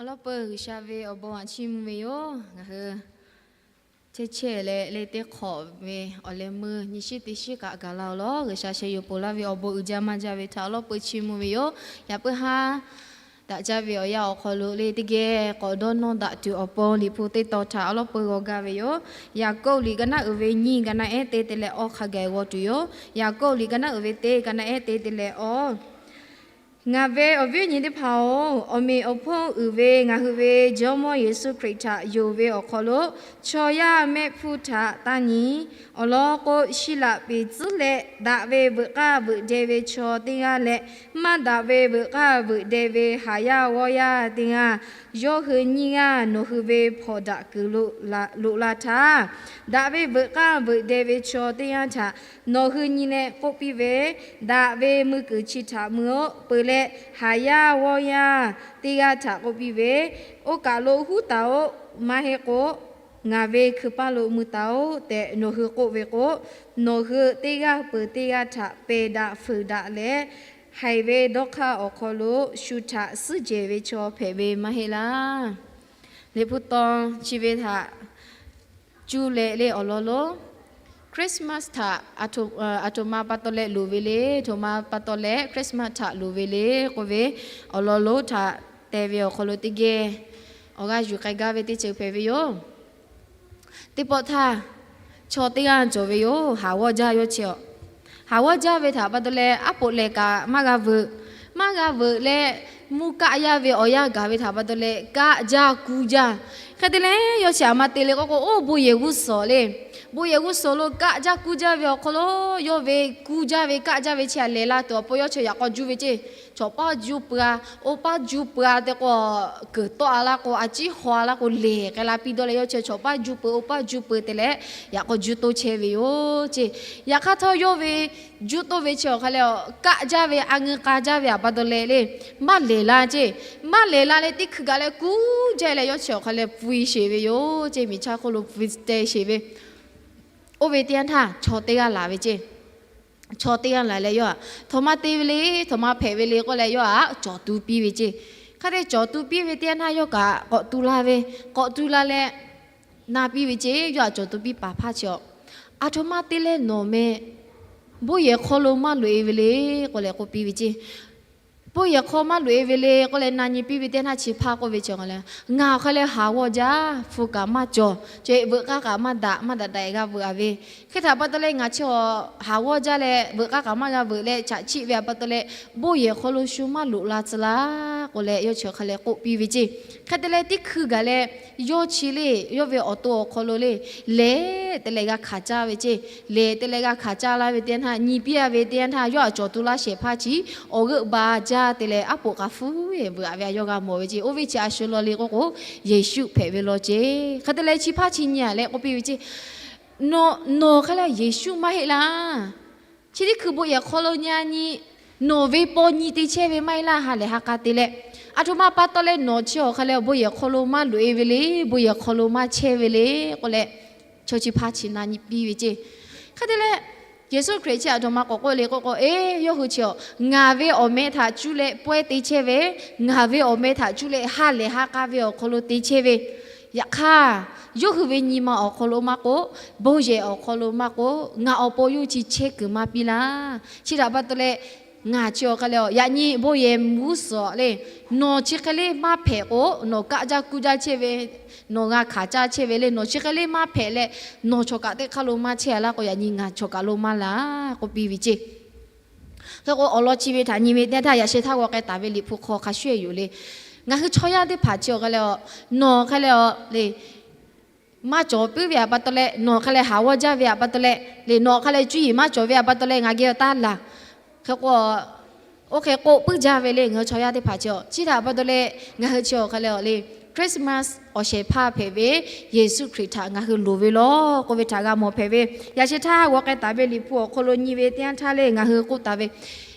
Awˬ lawn peuˬ G'uiˬsha ve awˬ bon aꞈ chiˇ mvuh ve yoˬ. Ngaˬ hui chehˇ chehˇ leh leh teˇ hk'awꞈ ve awˬ leh meuˇ nyi shiˉ teˇ shiˉ kaꞈ gaˬ la-oˬ lawˬ. G'uiˬsha sheh yoˬ ponˬ laˇ ve awˬ bon uiˍ jaˇ maˇ jaˇ ve htaꞈ awˬ lawn peuˬ chiˇ mvuh ve yoˬ. Yaꞈ puiˉ haˉ daꞈ jaˇ ve awˬ yanˇ awˬ hk'aw lo leh teˇ geh k'awꞈ dawˇ nawˇ daꞈ tuˬ awˬ pon Liꞈ hpu teˇ tawn htaꞈ awˬ lawn peuˬ g'aw gaˇ ve yoˬ. Yaˍkoˆ liꞈ ka naˉ uiˍ ve nyiˇ ka naˉ ehˉ te te leh awˇ hk'a gaˬ g'aw tuˬ yoˬ. Yaˍkoˆ liꞈ ka naˉ uiˍ ve teˇ ka naˉ ehˉ te te leh awˇ. Ngaˬ ve awˬ viˉ awˬ nyi teˇ hpaˍ-oˬ, awˬ meꞈ awˬ hponˇ uiˍ ve ngaˬ hui ve Jawˇmawˇ Yeˍsuˆ Hkriꞈ htaꞈ yonˍ ve awˬ hk'aw lo chaw yaˇ mehˆ hpfuhˇ htaꞈ taˇ nyi. Awˬ lawn k'o, Siˍlaꞈ peˍ tcuhˉ leh daꞈ ve veuꞈ k'aˇ veuꞈ deh ve chaw teˇ g'aˇ leh, maˇ daꞈ ve veuꞈ k'aˇ veuꞈ deh ve haˍ yaˇ g'awˇ yaˇ teˇ g'aˇ, yawˇ hui nyiˇ g'aˇ nawˬ hui ve hpawnˬ daꞈ kuiˬ loꞈ la htaˇ, daꞈ ve veuꞈ k'aˇ veuꞈ deh ve chaw teˇ g'aˇ htaꞈ nawˬ hui nyi leh k'oˆ piˇ ve, Daꞈ ve mui kuiˬ chi htaꞈ mui-oˆ peuˬ leh, haˍ yaˇ g'awˇ yaˇ teˇ g'aˇ htaꞈ k'oˆ piˇ ve, Oˇ kaˬ lo huˉ taˍ-oꞈ. Maˇ heˆ k'o, ngaˬ ve hkui paˇ lo mui taˍ-oꞈ tehꞈ nawˬ hui k'oˆ ve k'o, nawˬ hui teˇ g'aˇ peuˬ teˇ g'aˇ htaꞈ pehˬ daꞈ fuiˍ daꞈ leh, haiˬ ve dawˇ hk'aˇ awˬ hk'aw lo shu htaꞈ suhˉ jehˬ ve chaw hpehꞈ ve maˇ heˆ laˇ. Liꞈ hpu tawn chi ve htaꞈ cuˇ leh leh awˬ lawn lonˉ Christmas htaꞈ aˬ htoꞈ ma pa taw leh loˍ ve le, aˬ htoꞈ ma pa taw leh Christmas htaꞈ loˍ ve le k'oˆ ve awˬ lawn lonˉ htaꞈ te ve awˬ hk'aw lo teˇ geh awˬ g'aˇ yuˬ k'ai gaˇ ve teˇ ceuˬ hpehꞈ ve yoˬ. Teˇ pawˆ htaˇ, chaw teˇ g'aˇ cawˬ ve yoˬ. Haˍ g'awˇ jaˇ yawˇ chi-awˬ. Haˍ g'awˇ jaˇ ve htaꞈ pa taw leh aˉ poꞈ lehˬ kaꞈ maˇ g'a veuꞈ. Maˇ g'a veuꞈ leh, mvuhˇ kaˆ yaˇ ve awˬ yanˇ gaˬ ve htaꞈ pa taw leh kaˆ jaˇ kuˇ jaˇ. Hk'e te leh yawˇ chi aˬ ma te le k'oˆ k'o, oˇ bon yehˬ g'uˇ suhˍ le. Bon yehˬ g'uˇ suhˍ lo kaˆ jaˇ kuˇ jaˇ ve awˬ hk'aw lo, yawˇ ve kuˇ jaˇ ve kaˆ jaˇ ve chi aˬ lehˬ la tuˬ awˬ pon yawˇ chi yaꞈ k'aw juˇ ve ceˇ. Chaw paˇ juˇ peuˬ-a, oˇ paˇ juˇ peuˬ-a te k'o, kuiˬ tawˆ-a laˇ k'o, a ciˉ haw-a laˇ k'o, lehˬ k'ai la piˇ dawˇ leh yawˇ chi chaw paˇ juˇ peuˬ, oˇ paˇ juˇ peuˬ te leh yaꞈ k'aw juˇ toˇ chehˇ ve yoˬ ceˇ. Yaꞈ hk'aˇ htawˇ yawˇ ve juˇ toˇ ve chi awˬ hk'a leh kaˆ jaˇ ve a ngeu k'a jaˇ ve htaꞈ pa taw leh le, maˇ lehˬ la ceˇ. Maˇ lehˬ la leh teˇ hkui gaˬ leh kuˇ jaˇ leh yawˇ chi awˬ hk'a leh pui sheˍ ve yoˬ ceˇ. Miˬ chaˇ hk'oˆ lo pui teh sheˍ ve, oˇ ve teˇ yanˇ htaˇ chaw teˇ g'aˇ laˬ ve ceˇ. Chaw teˇ g'aˇ laˬ leh yawˇ aꞈ, Htoꞈ ma te ve le, htoꞈ ma hpehꞈ ve le k'oˆ leh yawˇ aꞈ cawˬ tu piˇ ve ceˇ. Hk'e te cawˬ tu piˇ ve teˇ yanˇ htaˇ yawˇ kaꞈ k'awꞈ tu la ve, k'awꞈ tu la leh na piˇ ve ceˇ. Yawˇ aꞈ cawˬ tu piˇ paˍ hpaˇ chi-awˬ, Aˬ htoꞈ ma te leh nawˬ meh bon yehˬ hk'aw lo maˇ loꞈ-e ve le k'oˆ leh k'oˆ piˇ ve ceˇ. Bon yehˬ hk'aw maˇ loꞈ-e ve le k'oˆ leh na nyi piˇ ve teˇ yanˇ htaˇ chi hpaˇ k'oˆ ve chi ngaˬ aˬ hk'a leh haˍ g'awˇ jaˇ, hpu kaꞈ maˇ cawˬ, chi veuꞈ k'aˇ kaꞈ maˇ daꞈ, maˇ daꞈ daꞈ-e g'a veuꞈ-a ve. Hk'e htaꞈ pa taw leh ngaˬ chi-awˬ haˍ g'awˇ jaˇ leh veuꞈ k'aˇ kaꞈ maˇ g'a veuꞈ leh chaꞈ chiˆ ve htaꞈ pa taw leh bon yehˬ hk'aw lo shu maˇ loꞈ la tcuh laˇ k'oˆ leh yawˇ chi awˬ hk'a leh k'oˆ piˇ ve ceˇ. Hk'e te leh teˇ hkui gaˬ leh yawˇ chi le, yawˇ ve awˬ to awˬ hk'aw lo le, lehˬ te leh g'a hkanˍ caˇ ve ceˇ. Lehˬ te leh g'a hkanˍ caˇ laˇ ve teˇ yanˇ htaˇ, nyi piˇ-a ve teˇ yanˇ htaˇ yawˇ aꞈ cawˬ tu laˇ shehˍ hpaˇ chi awˬ g'euˆ ba jaˇ te leh aˉ poꞈ k'a hpuˇ-e veuꞈ-a ve yawˇ g'a mawˬ ve ceˇ. Oˇ ve chi a shu law le k'oˆ k'o, Yeˍsuˆ hpehꞈ ve law ceˇ. Hk'e te leh chi hpaˇ chi nyi-a leh k'oˆ piˇ ve ceˇ, Nawˬ hk'a leh Yeˍsuˆ maˇ heˆ laˇ. Chi teˇ hkui bon yehˬ hk'aw lo nyi-a nyi, nawˬ ve paw nyi te chehˇ ve maˇ heˆ laˇ. Ha lehˬ ha k'a te leh, aˬ htoꞈ ma pa taw leh nawˬ chi awˬ hk'a leh bon yehˬ hk'aw lo maˇ loꞈ-e ve le, bon yehˬ hk'aw lo maˇ chehˇ ve le k'oˆ leh, chaw chi hpaˇ chi na nyi piˇ ve ceˇ. Hk'e te leh, Yeˍsuˆ Hkriꞈ chi aˬ htoꞈ ma k'awꞈ k'oˆ le k'oˆ k'o, Eˬ, yawˇ hui chi-awˬ, ngaˬ ve awˬ meh htaꞈ cuˇ leh pawehˇ te chehˇ ve, ngaˬ ve awˬ meh htaꞈ cuˇ leh ha lehˬ ha k'a ve awˬ hk'aw lo te chehˇ ve, yaꞈ hk'aˇ, yawˇ hui ve nyi ma awˬ hk'aw lo maˇ k'oˆ, bon yehˬ awˬ hk'aw lo maˇ k'oˆ, ngaˬ awˬ pon yawˇ hui chi chehˇ kuiˬ maˇ piˇ laˇ. Chi htaꞈ pa taw leh, ngaˬ chi awˬ hk'a leh-a, yaꞈ nyi bon yehˬ mvuhˇ suhˍ le, nawˬ chi hk'e le maˇ hpehꞈ k'o, nawˬ kaˆ jaˇ kuˇ jaˇ chehˇ ve, nawˬ g'a hkanˍ caˇ chehˇ ve le, nawˬ chi hk'e le maˇ hpehꞈ leh, nawˬ chawˬ kaꞈ teˇ hk'aˇ lo maˇ chehˇ-a laˇ k'o, yaꞈ nyi ngaˬ chawˬ kaꞈ lo maˇ laˇ k'oˆ piˇ ve ceˇ. Hk'e k'o, awˬ lawn chi ve htaꞈ nyi ve teˇ yanˇ htaˇ, yaꞈ sheh htaˇ g'aw k'ai taˍ ve Liꞈ hpu hk'aw hk'a shuˍ-e yoˬ le. Ngaˬ hui chaw yaˇ teˇ hpaˍ chi awˬ hk'a leh-a, nawˬ hk'a leh-a le, maˇ cawˬ puiˉ ve htaꞈ pa taw leh, nawˬ hk'a leh haˍ g'awˇ jaˇ ve htaꞈ pa taw leh le, nawˬ hk'a leh cuˇ yiˍ maˇ cawˬ ve htaꞈ pa taw leh ngaˬ geh taˇ laˬ. Hk'e k'o, oˇ hk'e k'oˆ puiˉ jaˇ ve le, ngaˬ hui chaw yaˇ teˇ hpaˍ chi-awˬ. Chi htaꞈ pa taw leh, ngaˬ hui chi awˬ hk'a leh-a le, Christmas awˬ shehˍ hpaˇ hpehꞈ ve Yeˍsuˆ Hkriꞈ htaꞈ ngaˬ hui loˍ ve law k'oˆ ve htaꞈ g'a mawˬ hpehꞈ ve. Yaꞈ sheh htaˇ g'aw k'ai taˍ ve Liꞈ hpu awˬ hk'aw lo nyi ve teˇ yanˇ htaˇ le, ngaˬ hui k'oˆ taˍ ve,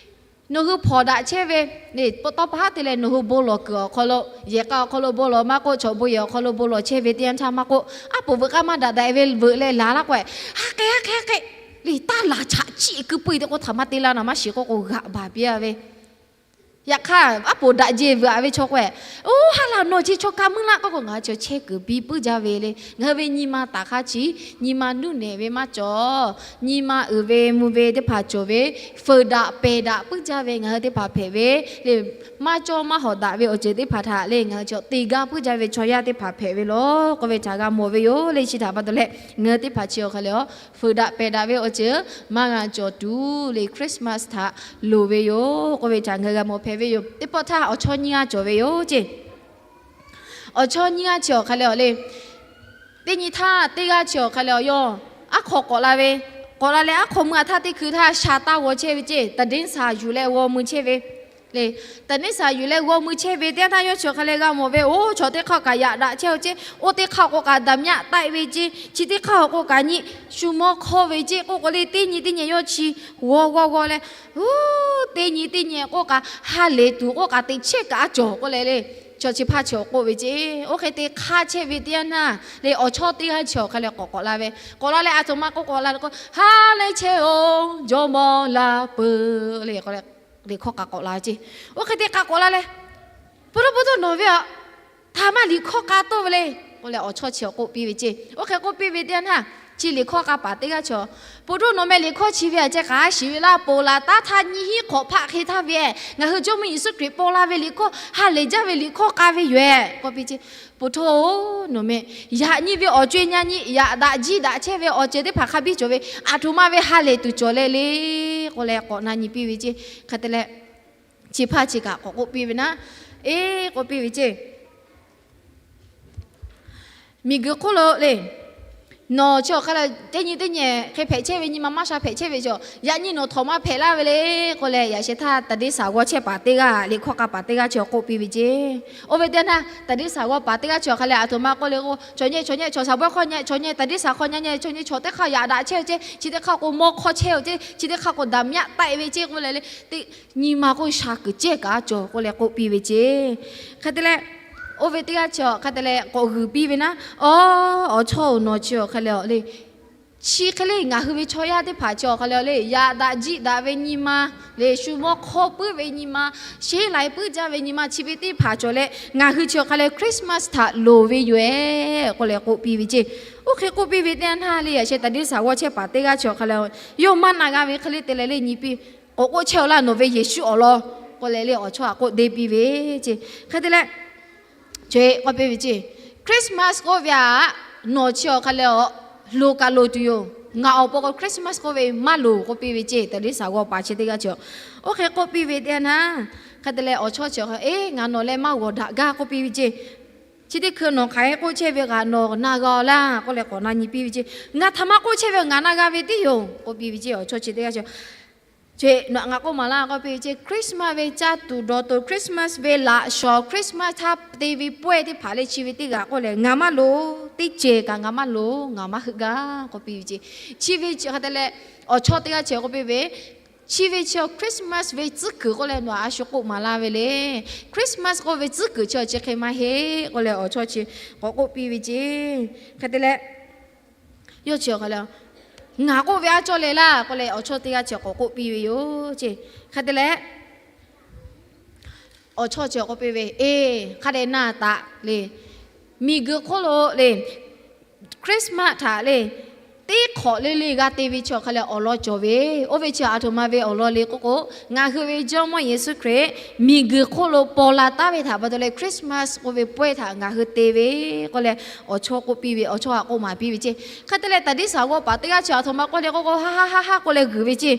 nawˬ hui hpawnˬ daꞈ chehˇ ve, tawˇ pa haˉ te leh nawˬ hui bon lawˬ kuiˬ awˬ hk'aw lo, yehˬ k'a awˬ hk'aw lo bon lawˬ maˇ k'oˆ, chaw bon yehˬ awˬ hk'aw lo bon lawˬ chehˇ ve teˇ yanˇ htaˇ maˇ k'oˆ, aˉ poꞈ veuꞈ k'aˇ maˇ daꞈ daꞈ ve veuꞈ leh laˬ laˇ k'o, ha k'ai ha k'ai ha k'ai, le taˇ laˬ chaꞈ chiˆ keu puiˉ te k'o htaꞈ maˇ te laˇ naˍ maˇ shiˍ k'oˆ k'o g'aꞈ baˬ piˇ-a ve. Yaꞈ hk'aˇ, aˉ poˍ daꞈ jeˬ vuiˬ aꞈ ve chaw k'o-e, oˇ ha laˬ nawˬ chi chaw kaꞈ meuˇ laˆ k'oˆ k'o, ngaˬ hui chaw chehˇ kuiˬ biˇ puiˉ jaˇ ve le. Ngaˬ hui ve nyi ma taˍ hk'aˇ chi, nyi ma nuˇ nehˬ ve maˇ cawˬ. Nyi ma uiˍ ve mvuh ve teˇ hpaˍ cawˬ ve, fuiˍ daꞈ pehˬ daꞈ puiˉ jaˇ ve ngaˬ hui teˇ hpaˍ hpehꞈ ve le. Maˇ cawˇ maˇ hawˍ daꞈ ve awˬ ceuˬ teˇ hpaˍ htaꞈ le ngaˬ hui chaw te gaˇ puiˉ jaˇ ve chaw yaˇ teˇ hpaˍ hpehꞈ ve laˬ k'oˆ ve htaꞈ g'a mawˬ ve yoˬ le. Chi htaꞈ pa taw leh, ngaˬ hui teˇ hpaˍ chi awˬ hk'aˇ le a, fuiˍ daꞈ pehˬ daꞈ ve awˬ ceuˬ maˇ g'a cawˬ tuˬ le, Christmas htaꞈ loˍ ve yoˬ k'oˆ ve htaꞈ ngaˬ hui g'a mawˬ hpehꞈ ve yoˬ. Teˇ pawˆ htaˇ awˬ chawˇ nyiˇ g'aˇ cawˬ ve yoˬ ceˇ. Awˬ chawˇ nyiˇ g'aˇ chi awˬ hk'aˇ le a le, teˇ nyi htaˇ teˇ g'aˇ chi awˬ hk'aˇ le a, yawˇ aˉ hk'aw k'awꞈ la ve, k'awꞈ la leh aˉ hk'aw mui a htaˇ teˇ hkui htaˇ sha taˇ g'aw chehˇ ve ceˇ. သတင်းစာ yuˬ leh g'aw mui chehˇ ve le. သတင်းစာ yuˬ leh g'aw mui chehˇ ve teˇ yanˇ htaˇ yawˇ chi awˬ hk'aˇ le g'a mawˬ ve, oˇ chaw teˇ hk'aˇ kaꞈ yaꞈ daꞈ chehˇ-oˬ ceˇ. Oˇ teˇ hk'aˇ k'o kaꞈ daꞈ myaˆ taˆ-e ve ceˇ. Chi teˇ hk'aˇ k'o kaꞈ nyi shu mawˇ hk'awˇ ve ceˇ k'oˆ k'o le, teˇ nyi teˇ nyi yawˇ chi g'aw g'aw g'aw leh, oˇ teˇ nyi teˇ nyi k'o kaꞈ ha lehˬ tuˬ k'o kaꞈ teꞈ chehˇ kaꞈ a cawˬ k'oˆ leh le, chaw chi hpaˇ chi awˬ k'oˆ ve ceˇ. Oˇ hk'e te hk'aˇ chehˇ ve teˇ yanˇ htaˇ le, awˬ chawˇ teˇ g'aˇ chi awˬ hk'aˇ le k'awꞈ k'awꞈ la ve, k'awꞈ la leh a htoꞈ ma k'oˆ k'awꞈ la le k'o, ha lehˬ chehˇ-oˬ, Jawˇmawˇ la peuˬ le, liꞈ hkawˇ k'a k'awꞈ la ceˇ. Oˇ hk'e te k'a k'awꞈ la leh, ပုထုဇဉ် nawˬ ve a, htaꞈ maˇ liꞈ hkawˇ k'a toˆ ve le k'oˆ leh awˬ chawˇ chi awˬ k'oˆ piˇ ve ceˇ. Oˇ hk'e k'oˆ piˇ ve teˇ yanˇ htaˇ, chi liꞈ hkawˇ k'a paˍ teˇ g'aˇ chi, ပုထုဇဉ် nawˬ meh liꞈ hkawˇ chi ve a ceh k'a shiˍ ve laˇ, ponˬ laˬ taˉ htaˇ nyiˇ hinˉ hk'awꞈ hpaˆ hk'e htaˇ ve, ngaˬ hui Jawˇmawˇ Yeˍsuˆ Hkriꞈ paw la ve liꞈ hkawˇ ha lehˬ jaˇ ve liꞈ hkawˇ k'a ve yoˬ-e k'oˆ piˇ ceˇ. ပုထုဇဉ် nawˬ meh yaꞈ nyi ve awˬ co-e nyi nyi yaꞈ daꞈ jiˇ daꞈ chehˇ ve awˬ ceuˬ teˇ hpaˍ hk'a biˇ cawˬ ve, a htoꞈ ma ve ha lehˬ tuˬ cawˬ leh le k'oˆ leh k'awꞈ na nyi piˇ ve ceˇ. Hk'e te leh, chi hpaˇ chi kaꞈ k'awꞈ k'oˆ piˇ ve naˉ, eˬ k'oˆ piˇ ve ceˇ. Miˬguiˬ hk'oˆ lo le, nawˬ chi awˬ hk'aˇ le teˇ nyi teˇ nyi hk'e hpehꞈ chehˇ ve nyi ma maˇ sha hpehꞈ chehˇ ve chaw, yaꞈ nyi nawˬ htawnˍ ma hpehꞈ laˇ ve le k'oˆ leh, yaꞈ sheh htaˇ သတင်းစာ g'aw chehˇ paˍ teˇ g'aˇ, liꞈ hkawˇ k'a paˍ teˇ g'aˇ chi awˬ k'oˆ piˇ ve ceˇ. Oˇ ve teˇ yanˇ htaˇ သတင်းစာ g'aw paˍ teˇ g'aˇ chi awˬ hk'aˇ le a htoꞈ ma k'oˆ le k'o, chaw nyi chaw nyi chaw shaˍ bawehˇ hk'aw nyi, chaw nyi သတင်းစာ hk'aw nyi nyi, chaw nyi chaw teˇ hk'aˇ yaꞈ daꞈ chehˇ ve ceˇ. Chi teˇ hk'aˇ k'o mawˇ hk'awˇ chehˇ ve ceˇ. Chi teˇ hk'aˇ k'o daꞈ myaˆ taˆ-e ve ceˇ k'oˆ leh le, teˇ nyi ma k'o sha kuiˬ cehˇ kaꞈ a cawˬ k'oˆ leh k'oˆ piˇ ve ceˇ. Hk'e te leh, oˇ ve teˇ g'aˇ chi awˬ hk'aˇ te leh k'awꞈ g'uiˬ piˇ ve naˉ, aˬ, awˬ chawˇ-oˬ, nawˬ chi awˬ hk'aˇ le a le, chi hk'e le ngaˬ hui ve chaw yaˇ teˇ hpaˍ chi awˬ hk'aˇ le a le, yaꞈ daꞈ jiˇ daꞈ ve nyi ma le, shu mawˇ hk'awˇ puiˉ ve nyi ma, sheˉ lai puiˉ jaˇ ve nyi ma chi ve teˇ hpaˍ cawˬ leh, ngaˬ hui chi awˬ hk'aˇ le Christmas htaꞈ loˍ ve yoˬ-e k'oˆ leh k'oˆ piˇ ve ceˇ. Oˇ hk'e k'oˆ piˇ ve teˇ yanˇ htaˇ le, yaꞈ sheh သတင်းစာ g'aw chehˇ paˍ teˇ g'aˇ chi awˬ hk'aˇ le, yawˇ maˇ na g'a ve hk'e le te leh le nyi piˇ, k'awꞈ k'oˆ chehˇ-oˬ laˇ, nawˬ ve Yeˍsuˆ awˬ lawn k'oˆ leh le awˬ chawˇ htaꞈ k'oˆ deˇ piˇ ve ceˇ. Hk'e te leh, chi k'oˆ piˇ ve ceˇ, Christmas k'oˆ ve a, nawˬ chi awˬ hk'aˇ le a, loˍ kaꞈ loˍ tuˬ yoˬ. Ngaˬ awˬ pon k'o Christmas k'oˆ ve maˇ loˍ k'oˆ piˇ ve ceˇ. သတင်းစာ g'aw paˍ chi teˇ g'aˇ chi, oˇ hk'e k'oˆ piˇ ve teˇ yanˇ htaˇ, hk'e te leh awˬ chawˇ chi awˬ hk'aˇ, eˬ, ngaˬ nawˬ leh maˇ g'awˬ daꞈ gaˇ k'oˆ piˇ ve ceˇ. Chi teˇ hkui nawˬ hk'aˬ hk'e k'oˆ chehˇ ve kaꞈ nawˬ na g'a-oˬ laˇ k'oˆ leh k'awꞈ na nyi piˇ ve ceˇ. Ngaˬ htaꞈ maˇ k'oˆ chehˇ ve ngaˬ na g'a ve tiˉ yoˬ k'oˆ piˇ ve ceˇ. Awˬ chawˇ chi teˇ g'aˇ chi, chi nawˬ ngaˬ k'oˆ maˍ laˇ k'oˆ piˇ ve ceˇ. Christmas ve caˇ tuˬ dawˬ tuˬ, Christmas ve laꞈ shawnˍ, Christmas htaˇ te ve pawehˇ teˇ hpaˍ le chi ve teˇ g'aꞈ k'oˆ leh ngaˬ maˇ loˍ, teˇ ceuˬ kaꞈ ngaˬ maˇ loˍ, ngaˬ maˇ heuˆ gaˇ k'oˆ piˇ ve ceˇ. Chi ve chi hk'e te leh, awˬ chawˇ teˇ g'aˇ chi k'oˆ piˇ ve, chi ve chi Christmas ve tcuhˉ kuiˬ k'oˆ leh nawˬ a shu k'oˆ maˍ laˇ ve le. Christmas k'oˆ ve tcuhˉ kuiˬ chi awˬ chi hk'e maˇ heˆ k'oˆ leh awˬ chawˇ chi k'awꞈ k'oˆ piˇ ve ceˇ. Hk'e te leh, yawˇ chi awˬ hk'aˇ le, ngaˬ k'oˆ ve aˉ cawˇ leh laˇ k'oˆ leh awˬ chawˇ teˇ g'aˇ chi k'awꞈ k'oˆ piˇ ve yoˬ ceˇ. Hk'e te leh, awˬ chawˇ chi k'oˆ piˇ ve, eˬ, hk'a dehꞈ na taˍ le. Miˬguiˬ hk'oˆ lo le, Christmas htaꞈ le, teˇ hk'awꞈ le le g'a te ve chi awˬ hk'aˇ leh awˬ lawn cawˬ ve, oˇ ve chi a htoꞈ ma ve awˬ lawn le k'oˆ k'o, ngaˬ hui ve Jawˇmawˇ Yeˍsuˆ Hkriꞈ miˬguiˬ hk'oˆ lo paw la taˉ ve htaꞈ pa taw leh Christmas k'oˆ ve pawehˇ htaꞈ ngaˬ hui te ve k'oˆ leh awˬ chawˇ k'oˆ piˇ ve, awˬ chawˇ htaꞈ k'oˆ maˍ piˇ ve ceˇ. Hk'e te leh သတင်းစာ g'aw paˍ teˇ g'aˇ chi a htoꞈ ma k'oˆ le k'oˆ k'o, ha ha ha ha k'oˆ leh g'uiˬ ve ceˇ.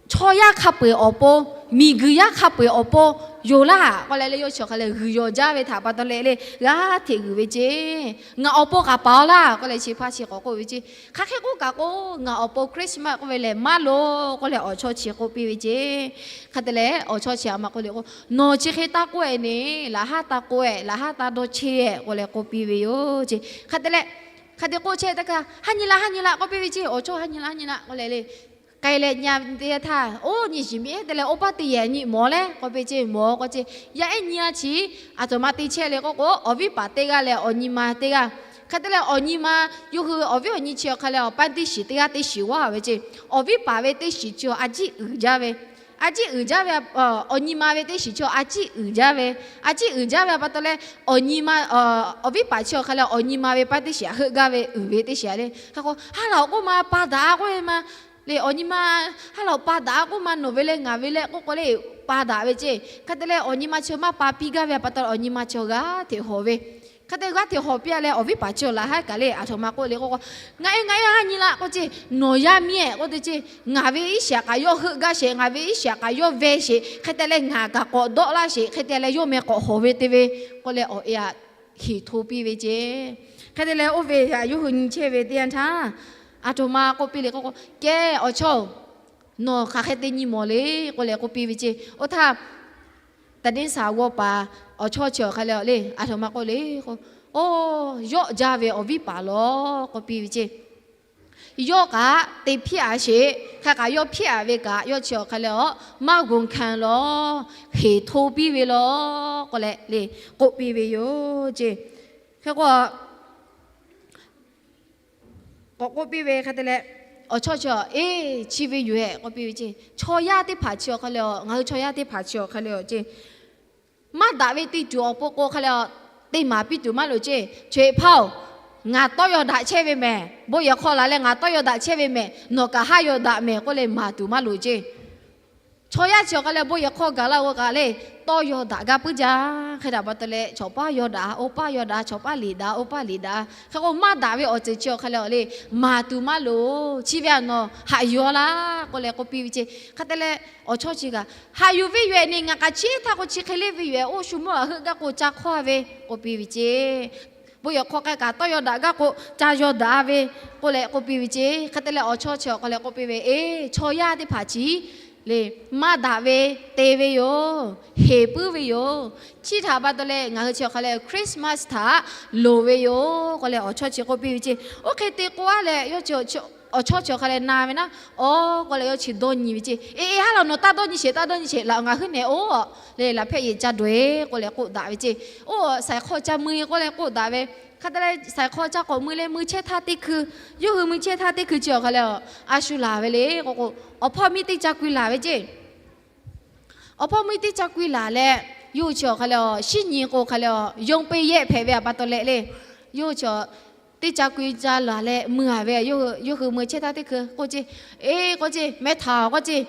Chaw yaˇ hk'a peu-eˬ awˬ pon, miˬguiˬ yaˇ hk'a peu-eˬ awˬ pon yoˬ laˇ k'oˆ leh le, yawˇ chi awˬ hk'aˇ leh g'uiˬ yawˬ jaˇ ve htaꞈ pa taw leh le g'aˇ hteꞈ g'uiˬ ve ceˇ. Ngaˬ awˬ pon kaꞈ paˍ-oˬ laˇ k'oˆ leh chi hpaˇ chi k'awꞈ k'oˆ ve ceˇ. Hk'aˬ hk'e k'oˆ kaꞈ k'o, ngaˬ awˬ pon Christmas k'oˆ ve lehˬ maˇ loˍ k'oˆ leh awˬ chawˇ chi k'oˆ piˇ ve ceˇ. Hk'e te leh awˬ chawˇ chi a ma k'oˆ le k'o, nawˬ chi hk'e taˇ k'oˆ-e ne, laꞈ haˉ taˇ k'oˆ-e, laꞈ haˉ taˇ dawˇ chehˇ-e k'oˆ leh k'oˆ piˇ ve yoˬ ceˇ. Hk'e te leh, hk'e te k'oˆ chehˇ teˇ hkui, ha nyi laꞈ ha nyi laꞈ k'oˆ piˇ ve ceˇ. Awˬ chawˇ ha nyi laꞈ ha nyi laꞈ k'oˆ leh le, k'ai leh nyi-a teˇ yanˇ htaˇ, oˇ nyi shiˍ miˇ ehˉ te leh oˇ paˇ teˇ yehˬ nyi mawˬ leh k'oˆ piˇ ceˇ, mawˬ k'oˆ ceˇ. Yaˇ ehˉ nyi-a chi a htoꞈ ma te chehˇ le k'oˆ k'o, awˬ viˉ paˍ teˇ g'aˇ leh awˬ nyi ma teˇ g'aˇ. Hk'e te leh awˬ nyi ma, yawˇ hui awˬ viˉ awˬ nyi chi awˬ hk'aˇ leh awˬ paˇ teˇ shiˍ teˇ g'aˇ teˇ shiˍ g'aˇ ve ceˇ. Awˬ viˉ paˍ ve teˇ shiˍ chi awˬ a jiˇ uiˍ jaˇ ve A ciˉ uiˍ jaˇ ve, awˬ nyi ma ve teˇ shiˍ chi a ciˉ uiˍ jaˇ ve, a ciˉ uiˍ jaˇ ve pa taw leh, awˬ nyi ma, awˬ viˉ paˍ chi awˬ hk'a leh awˬ nyi ma ve paˇ teˇ shiˍ htaꞈ heuˆ gaˇ ve uiˍ ve teˇ shiˍ le. Hk'e k'o ha laꞈ awˬ k'oˆ ma pa daꞈ a k'oˆ ve ma le. Awˬ nyi ma ha laꞈ pa daꞈ a k'oˆ ma, nawˬ ve leh ngaˬ ve leh k'oˆ k'o le, pa daꞈ ve ceˇ. Hk'e te leh awˬ nyi ma chi maˇ pa piˇ gaˇ ve pa taw leh awˬ nyi ma chi g'aˇ hteꞈ hawˬ ve. Hk'e te g'aˇ hteꞈ hawˬ piˇ a leh awˬ viˉ paˍ chi awˬ laꞈ haˉ kaꞈ le, aˬ htoꞈ ma k'oˆ le k'oˆ k'o, Ngaˬ e ngaˬ e a nyi la k'oˆ ceˇ, nawˬ yaˇ miˇ ehˍ k'oˆ te ceˇ, ngaˬ ve iˉ shiˍ htaꞈ kaꞈ yawˇ heuˆ gaˇ sheˍ, ngaˬ ve iˉ shiˍ htaꞈ kaꞈ yawˇ veh sheˍ, hk'e te leh ngaˬ kaꞈ k'awꞈ dawˆ laˇ sheˍ, hk'e te leh yawˇ meh k'awꞈ hawˬ ve te ve k'oˆ leh awˬ e a heˍ hto piˇ ve ceˇ. Hk'e te leh oˇ ve htaꞈ yawˇ hui nyi chehˇ ve teˇ yanˇ htaˇ, aˬ htoꞈ ma k'oˆ piˇ le k'oˆ k'o, Kehˬ awˬ chawˇ-oˬ, nawˬ hk'aˬ hk'e te nyi mawˬ le k'oˆ leh k'oˆ piˇ ve ceˇ. Oˇ htaˇ, taˍ deˇ saˍ g'awˇ paˍ awˬ chawˇ chi awˬ hk'a leh le, aˬ htoꞈ ma k'oˆ le k'o, Oˇ, yawˆ jaˇ ve awˬ viˉ paˍ lawˬ k'oˆ piˇ ve ceˇ. Yawˇ kaꞈ te hpiˇ a sheˍ, hk'e kaꞈ yawˇ hpiˇ a ve kaꞈ yawˇ chi awˬ hk'a leh a maˇ g'onˍ hkanˍ lawˬ, heˍ hto piˇ ve lawˬ k'oˆ leh le k'oˆ piˇ ve yoˬ ceˇ. Hk'e k'o k'awꞈ k'oˆ piˇ ve hk'a te leh, awˬ chawˇ chi, Eˇ, chi ve yoˬ ehˍ k'oˆ piˇ ve ceˇ. Chaw yaˇ teˇ hpaˍ chi awˬ hk'a leh a, ngaˬ hui chaw yaˇ teˇ hpaˍ chi awˬ hk'a leh a ceˇ, maˇ daꞈ ve teˇ ceuˬ awˬ pon k'o hk'a leh a, te maˍ piˇ tuˬ maˇ loˍ ceˇ. Chaweh hpaˇ-oˬ, ngaˬ tawˇ yaw daꞈ chehˇ ve mehˍ. Bon yehˬ hk'aw laˬ leh ngaˬ tawˇ yaw daꞈ chehˇ ve mehˍ. Nawˬ kaꞈ haˉ yaw daꞈ mehˍ k'oˆ leh maˍ tuˬ maˇ loˍ ceˇ. Chaw yaˇ chi awˬ hk'a leh bon yehˬ hk'aw gaˬ la g'a kaꞈ le, tawˇ yaw daꞈ gaˇ puiˉ jaˇ. Hk'e htaꞈ pa taw leh, chawˬ paˉ yaw daꞈ, oˇ paˉ yaw daꞈ, chawˬ paˉ liꞈ daꞈ, oˇ paˉ liꞈ daꞈ. Hk'e k'o maˇ daꞈ ve awˬ ceuˬ chi awˬ hk'a leh a le, maˍ tuˬ maˇ loˍ. Chi ve a nawˬ haꞈ yuˬ laˇ k'oˆ leh k'oˆ piˇ ve ceˇ. Hk'a te leh awˬ chawˇ chi kaꞈ, Haꞈ yuˬ ve yoˬ ehˍ, neˇ ngaˬ k'a chi htaˇ k'o chi hk'e le ve yoˬ ehˍ, oˇ shu mawˇ a heuˆ gaˇ k'o ca hk'awˇ ve k'oˆ piˇ ve ceˇ. Bon yehˬ hk'aw k'ai kaꞈ tawˇ yaw daꞈ gaˇ k'o ca yaw daꞈ ve k'oˆ leh k'oˆ piˇ ve ceˇ. Hk'e te leh awˬ chawˇ chi awˬ hk'a leh k'oˆ piˇ ve, Eˇ, chaw yaˇ teˇ hpaˍ chi le, maˇ daꞈ ve te ve yoˬ, heˍ puiˉ ve yoˬ. Chi htaꞈ pa taw leh ngaˬ hui chi awˬ hk'a leh Christmas htaꞈ loˍ ve yoˬ k'oˆ leh awˬ chawˇ chi k'oˆ piˇ ve ceˇ. Oˇ hk'e te k'o a leh, awˬ chawˇ chi awˬ hk'a leh na ve naˉ, Awˬ k'oˆ leh yawˇ chi dawˇ nyi ve ceˇ. Eˇ eˇ, haˉ laˬ nawˬ taˇ dawˇ nyi sheˍ, taˇ dawˇ nyi sheˍ, laꞈ ngaˬ hui nehˬ oˇ le laꞈ hpehˆ yehˬ ca dawˬ e k'oˆ leh k'oˆ daꞈ ve ceˇ. Oˇ, saiˍ hk'aw ca mui k'oˆ leh k'oˆ daꞈ ve. Hk'a te leh saiˍ hk'aw ca k'awꞈ mui leh mui chehˇ htaˇ teˇ hkui, yawˇ hui mui chehˇ htaˇ teˇ hkui chi awˬ hk'a leh a shu laˬ ve le k'o k'o, awˬ hpawˇ miˇ teˇ ca kui laˬ ve ceˇ. Awˬ hpawˇ miˇ teˇ ca kui laˬ leh, yawˇ hui chi awˬ hk'a leh a, shinˉ nyi k'o hk'a leh a, yonˇ peˇ yehˆ hpehꞈ ve a pa taw leh le, yawˇ hui chi teˇ ca kui ca laˬ leh mui a ve, yawˇ hui mui chehˇ htaˇ teˇ hkui k'oˆ ceˇ, Eˇ k'oˆ ceˇ, mehˇ htaˍ k'oˆ ceˇ,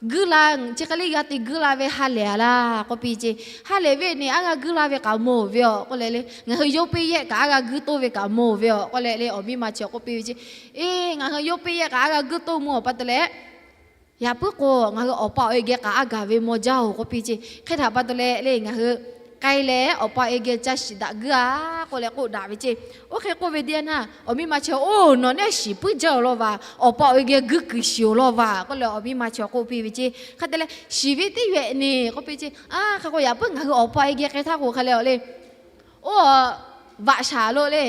guiˇ la, chi hk'e le g'a te guiˇ la ve ha lehˬ a laˇ k'oˆ piˇ ceˇ. Ha lehˬ ve neˇ a g'a guiˇ la ve kaꞈ mawˬ ve a k'oˆ leh le, ngaˬ hui yonˇ peˇ yehˆ kaꞈ a g'a guiˇ toˇ ve kaꞈ mawˬ ve a k'oˆ leh le, awˬ miˇ ma chi k'oˆ piˇ ve ceˇ. Eˇ, ngaˬ hui yonˇ peˇ yehˆ kaꞈ a g'a guiˇ toˇ mawˬ a pa taw leh, yaꞈ puiˉ k'o ngaˬ hui awˬ pa awˬ e geh k'aꞈ a gaˬ ve maw jaˇ oˬ k'oˆ piˇ ceˇ. Hk'e htaꞈ pa taw leh le, ngaˬ hui k'ai leh awˬ pa awˬ e geh ca shiˍ daꞈ guiˇ a k'oˆ leh k'oˆ daꞈ ve ceˇ. Oˇ hk'e k'oˆ ve teˇ yanˇ htaˇ, awˬ miˇ ma chi, Oˇ, nawˬ nehˉ shiˍ puiˉ jaˇ oˬ law vaˬ, awˬ pa awˬ e geh guiˇ kuiˬ shiˍ oˬ law vaˬ k'oˆ leh awˬ miˇ ma chi k'oˆ piˇ ve ceˇ. Hk'e te leh shiˍ ve teˇ yehˬ neˇ k'oˆ piˇ ceˇ. A, hk'e k'o yaꞈ puiˉ ngaˬ hui awˬ pa awˬ e geh k'ai htaˇ k'o hk'a leh a le, oˇ, vaꞈ shaˍ lo le,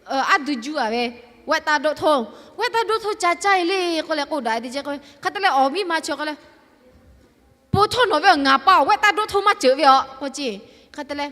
aˉ duˇ juˇ a ve, wehˆ taˇ doˆ htoˇ, wehˆ taˇ doˆ htoˇ ca caˇ e le k'oˆ leh k'oˆ daꞈ ve teˇ ceuˬ k'o, hk'e te leh awˬ miˇ ma chi awˬ hk'a leh, Po htoˇ nawˬ ve a, ngaˬ pa awˬ wehˆ taˇ doˆ htoˇ maˇ ceuˬ ve a k'oˆ ceˇ. Hk'e te leh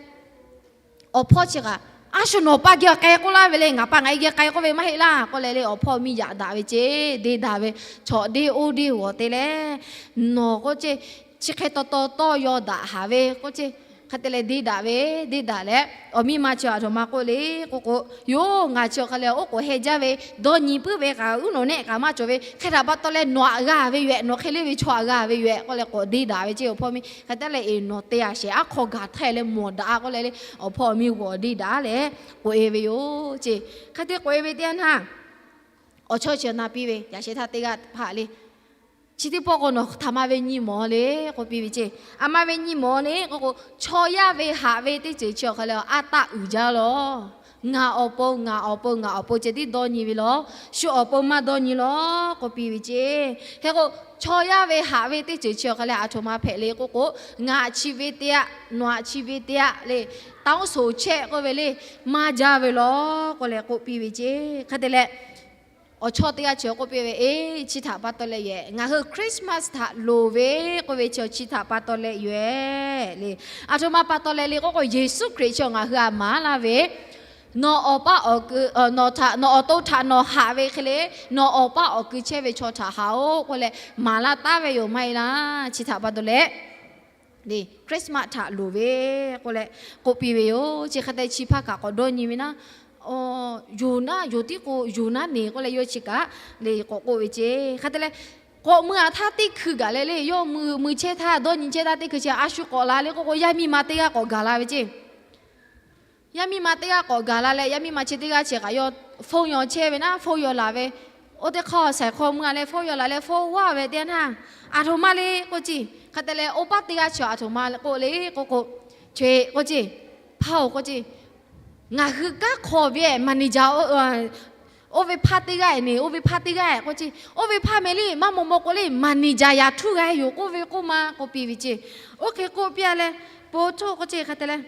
awˬ hpawˇ chi kaꞈ, A shu nawˬ pa geh k'ai k'oˆ laˇ ve le, ngaˬ pa ngaˬ e geh k'ai k'oˆ ve maˇ heˆ laˇ k'oˆ leh le, awˬ hpawˇ miˇ yaꞈ daꞈ ve ceˇ, deˇ daꞈ ve, chaw deˇ oˇ deˇ g'awˬ te leh, nawˬ k'oˆ ceˇ, chi hk'e taw taw tawˇ yaw daꞈ haˍ ve k'oˆ ceˇ. Hk'e te leh deˇ daꞈ ve, deˇ daꞈ leh, awˬ miˇ ma chi a htoꞈ ma k'oˆ le k'oˆ k'o, Yoˬ, ngaˬ chi awˬ hk'a leh oˉ k'oˍ heh jaˇ ve, dawˇ nyi puiˉ ve kaꞈ uˉ nawˬ nehˆ kaꞈ maˇ cawˬ ve, hk'e htaꞈ pa taw leh nawˬ aꞈ g'a ve yoˬ ehˍ, nawˬ hk'e le ve chaw aꞈ g'a ve yoˬ ehˍ k'oˆ leh k'awꞈ deˇ daꞈ ve ceˇ. Awˬ hpawˇ miˇ hk'e te leh, Eˬ, nawˬ te a sheˍ, aˉ hk'aw gaˬ htaˇ leh mawˬ daꞈ a k'oˆ leh le, awˬ hpawˇ miˇ g'awˬ deˇ daꞈ leh k'oꞈ e ve yoˬ ceˇ. Hk'e te k'oꞈ e ve teˇ yanˇ htaˇ, awˬ chawˇ chi na piˇ ve yaꞈ sheh htaˇ teˇ g'aˇ hpaꞈ le, Chi teˇ pawˆ k'o nawˬ htaꞈ ma ve nyi mawˬ le k'oˆ piˇ ve ceˇ. A ma ve nyi mawˬ le k'oˆ k'o, chaw yaˇ ve haꞈ ve teˇ ceuˬ chi awˬ hk'a leh a taˆ uiˍ jaˇ lawˬ. Ngaˬ awˬ pon, ngaˬ awˬ pon, ngaˬ awˬ pon ceh tiˉ dawˇ nyi ve lawˬ. Shu awˬ pon maˇ dawˇ nyi lawˬ k'oˆ piˇ ve ceˇ. Hk'e k'o, chaw yaˇ ve haꞈ ve teˇ ceuˬ chi awˬ hk'a leh a htoꞈ ma hpehꞈ le k'oˆ k'o, ngaˬ chi ve te aꞈ, nawˬ aꞈ chi ve te aꞈ le, တောင်းဆိုချက် k'oˆ ve le, maˇ jaˇ ve lawˬ k'oˆ leh k'oˆ piˇ ve ceˇ. Hk'e te leh, awˬ chawˇ teˇ g'aˇ chi k'oˆ piˇ ve, Eˬ, chi htaꞈ pa taw leh yoˬ ehˍ, ngaˬ hui Christmas htaꞈ loˍ ve k'oˆ ve chi chi htaꞈ pa taw leh yoˬ ehˍ le. A htoꞈ ma pa taw leh le k'oˆ k'o, Yeˍsuˆ Hkriꞈ chi ngaˬ hui a maˍ laˇ ve Nawˬ awˬ paˇ awˬ ku, nawˬ htaꞈ, nawˬ awˬ to htaꞈ nawˬ haꞈ ve hk'e le, nawˬ awˬ paˇ awˬ ku chehˇ ve chaw htaꞈ haꞈ-oˆ k'oˆ leh maˍ laˇ taˉ ve yoˬ maˇ heˆ laˇ. Chi htaꞈ pa taw leh, Christmas htaꞈ loˍ ve k'oˆ leh k'oˆ piˇ ve yoˬ. Chi hk'e te chi hpaˇ kaꞈ k'awꞈ dawˇ nyi ve naˉ, Yoˬ naˉ, yoˬ tiˉ k'o yoˬ naˉ neˬ k'oˆ leh yawˇ chi kaꞈ le k'awꞈ k'oˆ ve ceˇ. Hk'e te leh, k'awꞈ mui aꞈ htaˇ teˇ hkui gaˬ leh le, yawˇ mui mui chehˇ htaˇ dawˇ nyi chehˇ htaˇ teˇ hkui chi a shu k'awꞈ la le k'oˆ k'o, yaˇ miˇ ma teˇ g'aˇ k'awꞈ gaˬ la ve ceˇ. Yaˇ miˇ ma teˇ g'aˇ k'awꞈ gaˬ la leh, yaˇ miˇ ma chi teˇ g'aˇ chi kaꞈ yawˇ phone yaw chehˇ ve naˉ, phone yaw laˬ ve. Oˇ teˇ hk'aˇ saiˍ hk'aw mui a leh phone yaw laˬ leh phone vaˇ ve teˇ yanˇ htaˇ, aˬ htoꞈ ma le k'oˆ ceˇ. Hk'e te leh oˇ paˇ teˇ g'aˇ chi aˬ htoꞈ ma k'oˆ le k'oˆ k'o, Cheꞈ k'oˆ ceˇ, hpaˇ-oˬ k'oˆ ceˇ, ngaˬ hui kanˉ hk'aw ve manager, oˇ ve hpaˇ teˇ g'aˇ neˬ, oˇ ve hpaˇ teˇ g'aˇ k'oˆ ceˇ, oˇ ve hpaˇ meh le maˇ maw maw k'o le manager yaꞈ htuˇ g'a yoˬ k'oˆ ve k'oˆ ma k'oˆ piˇ ve ceˇ. Oˇ hk'e k'oˆ piˇ a leh, po htawˇ k'oˆ ceˇ, hk'e te leh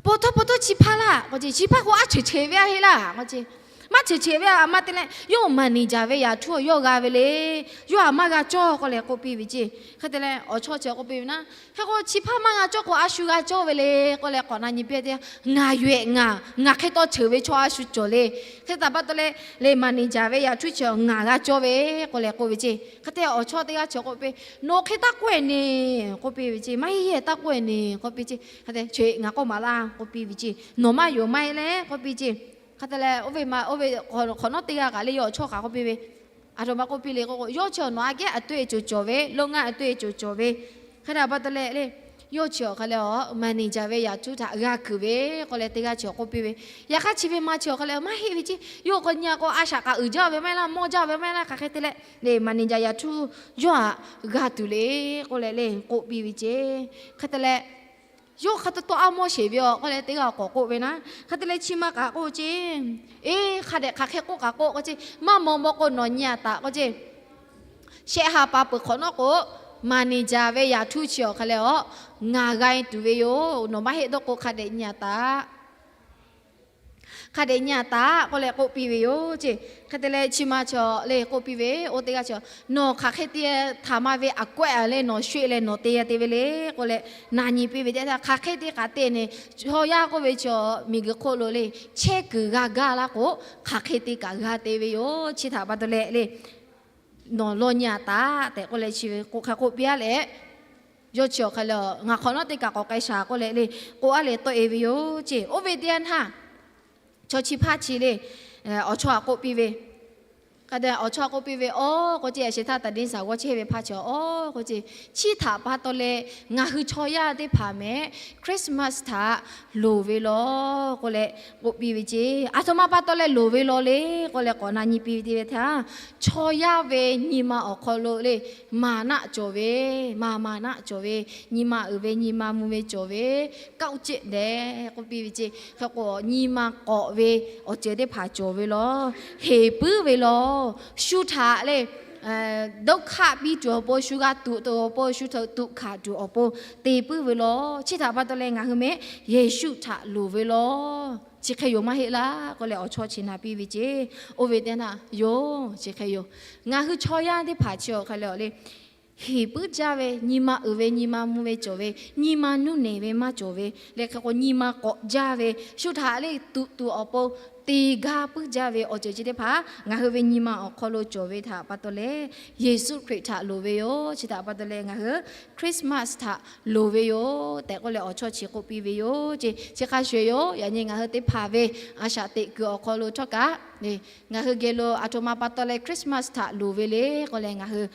po htawˇ po htawˇ chi hpaˇ laˇ k'oˆ ceˇ, chi hpaˇ k'o aˉ cheˬ cheˬ ve aˇ heˆ laˇ k'oˆ ceˇ. Maˇ cheˬ cheˬ ve aˬ ma te leh, yawˇ manager ve yaꞈ htuˇ yawˇ g'a ve le. Yawˇ aˬ maˇ g'a cawˇ k'oˆ leh k'oˆ piˇ ve ceˇ. Hk'e te leh awˬ chawˇ chi k'oˆ piˇ ve naˉ, hk'e k'o chi hpaˇ maˇ g'a cawˇ k'o a shu g'a cawˇ ve le k'oˆ leh k'awꞈ na nyi piˇ te, ngaˬ yoˬ ehˍ ngaˬ, ngaˬ hk'e taw cheuˬ ve chaw a shu cawˬ le. Hk'e te pa taw leh, le manager ve yaꞈ htuˇ chi ngaˬ g'a cawˇ ve k'oˆ leh k'oˆ ve ceˇ. Hk'e te awˬ chawˇ teˇ g'aˇ chi k'oˆ piˇ, Nawˬ hk'e taˇ k'oˆ e neˬ k'oˆ piˇ ve ceˇ. Maˇ heˆ, taˇ k'oˆ e neˬ k'oˆ piˇ ceˇ. Hk'e te, Cheꞈ ngaˬ k'oˆ maˍ laˇ k'oˆ piˇ ve ceˇ. Nawˬ maˇ yoˬ maˇ heˆ le k'oˆ piˇ ceˇ. Hk'e te leh oˇ ve ma oˇ ve hk'awꞈ nawˉ teˇ g'aˇ kaꞈ le yawˇ awˬ chawˇ hk'aˬ k'oˆ piˇ ve, Aˬ htoꞈ ma k'oˆ piˇ le k'oˆ k'o, yawˇ chi nawˬ aꞈ kehˉ aˬ to e cawˬ cawˬ ve, လုပ်ငန်း aˬ to e cawˬ cawˬ ve. Hk'e te pa taw leh le, yawˇ chi awˬ hk'a leh awˬ manager ve yaꞈ htuˇ htaꞈ g'a kuiˬ ve k'oˆ leh teˇ g'aˇ chi k'oˆ piˇ ve. Yaꞈ hk'aˇ chi ve ma chi awˬ hk'a leh maˇ heˆ ve ceˇ. Yawˇ k'o nyi a k'o a shaꞈ kaꞈ uiˍ jaˇ ve maˇ heˆ laˇ, mawˇ jaˇ ve maˇ heˆ laˇ, hk'aˬ hk'e te leh le manager yaꞈ htuˇ yawˇ htaꞈ g'a tuˬ le k'oˆ leh le k'oˆ piˇ ve ceˇ. Hk'e te leh, Yawˇ hk'a taw taw a mawˇ sheˍ ve aˬ k'oˆ leh teˇ g'aˇ k'awꞈ k'oˆ ve naˉ. Hk'e te leh chi ma kaꞈ k'oˆ ceˇ, Eˬ, hk'a dehꞈ hk'aˬ hk'e k'oˆ kaꞈ k'oˆ k'oˆ ceˇ, maˇ maw maw k'o nawˬ nyi a taꞈ k'oˆ ceˇ. Shehˆ ha pa peuˬ hk'awꞈ nawˉ k'o, manager ve yaꞈ htuˇ chi awˬ hk'a leh awˬ ngaˬ g'a e tuˬ ve yoˬ. Nawˬ maˇ heˆ dawˇ k'o hk'a dehꞈ nyi a taꞈ. Hk'a dehꞈ nyi a taꞈ k'oˆ leh k'oˆ piˇ ve yoˬ ceˇ. Hk'e te leh chi ma chaw le k'oˆ piˇ ve, oˇ teˇ g'aˇ chaw, Nawˬ hk'aˬ hk'e te htaꞈ ma ve aꞈ kawehˇ a leh nawˬ shu e leh nawˬ te a te ve le k'oˆ leh na nyi piˇ ve teˇ htaˇ, hk'aˬ hk'e te k'aꞈ te neˬ, chaw yaˇ k'oˆ ve chaw miˬguiˬ hk'oˆ lo le chehˇ kuiˬ g'a gaˇ laˇ k'o, hk'aˬ hk'e te kaꞈ g'a te ve yoˬ. Chi htaꞈ pa taw leh le, nawˬ lawˇ nyi a taꞈ tehꞈ k'oˆ leh chi ve k'o hk'a k'oˆ piˇ a leh, yawˇ chi awˬ hk'a leh ngaˬ hk'awꞈ nawˉ teˇ kaꞈ k'awꞈ k'ai shaˍ k'oˆ leh le, k'oˆ a leh tawˆ e ve yoˬ ceˇ. Oˇ ve teˇ yanˇ htaˇ, chaw chi hpaˇ chi le, awˬ chawˇ htaꞈ k'oˆ piˇ ve, hk'a dehꞈ awˬ chawˇ htaꞈ k'oˆ piˇ ve, Awˬ k'oˆ ceˇ, a shehˍ htaˇ taˍ diˇ saˍ g'awˇ chehˇ ve hpaˇ chi awˬ k'oˆ ceˇ, Chi htaꞈ pa taw leh ngaˬ hui chaw yaˇ teˇ hpaˍ meh Christmas htaꞈ loˍ ve law k'oˆ leh k'oˆ piˇ ve ceˇ. Aˬ htoꞈ ma pa taw leh loˍ ve law le k'oˆ leh k'awꞈ na nyi piˇ ve teˇ ve htaˇ, chaw yaˇ ve nyi ma awˬ hk'aw lo le maˍ naˆ cawˬ ve, maˍ maˍ naˆ cawˬ ve, nyi ma uiˍ ve nyi ma mvuh ve cawˬ ve, ကောက်ကျစ် dehꞈ k'oˆ piˇ ve ceˇ. Hk'e k'o nyi ma k'awꞈ ve awˬ ceuˬ teˇ hpaˍ cawˬ ve law, heˍ puiˉ ve law, shu htaꞈ le ဒုက္ခ piˇ tuˬ awˬ pon, shu g'a tuꞈ tuˬ awˬ pon, shu htaꞈ tuꞈ hkanˍ tuˬ awˬ pon te puiˉ ve law. Chi htaꞈ pa taw leh ngaˬ hui meh Yeˍsuˆ htaꞈ loˍ ve law. Chi hk'e yoˬ maˇ heˆ laˇ k'oˆ leh awˬ chawˇ chi na piˇ ve ceˇ. Oˇ ve teˇ yanˇ htaˇ, Yoˬ, chi hk'e yoˬ. Ngaˬ hui chaw yaˇ teˇ hpaˍ chi awˬ hk'a leh awˬ le heˍ puiˉ jaˇ ve, nyi ma uiˍ ve nyi ma mvuh ve cawˬ ve, nyi ma nuˇ nehˬ ve maˇ cawˬ ve le, hk'e k'o nyi ma k'awꞈ jaˇ ve, shu htaꞈ le tuꞈ tuˬ awˬ pon te gaˇ puiˉ jaˇ ve awˬ ceuˬ chi teˇ hpaˍ ngaˬ hui ve nyi ma awˬ hk'aw lo cawˬ ve htaꞈ pa taw leh, Yeˍsuˆ Hkriꞈ htaꞈ loˍ ve yoˬ. Chi htaꞈ pa taw leh ngaˬ hui Christmas htaꞈ loˍ ve yoˬ tehꞈ k'oˆ leh awˬ chawˇ chi k'oˆ piˇ ve yoˬ ceˇ. Chi hk'a shuˍ yoˬ. Yaꞈ nyi ngaˬ hui teˇ hpaˍ ve a shaꞈ teꞈ kuiˬ awˬ hk'aw lo htawˇ kaꞈ ngaˬ hui geh lo aˬ htoꞈ ma pa taw leh Christmas htaꞈ loˍ ve le k'oˆ leh ngaˬ hui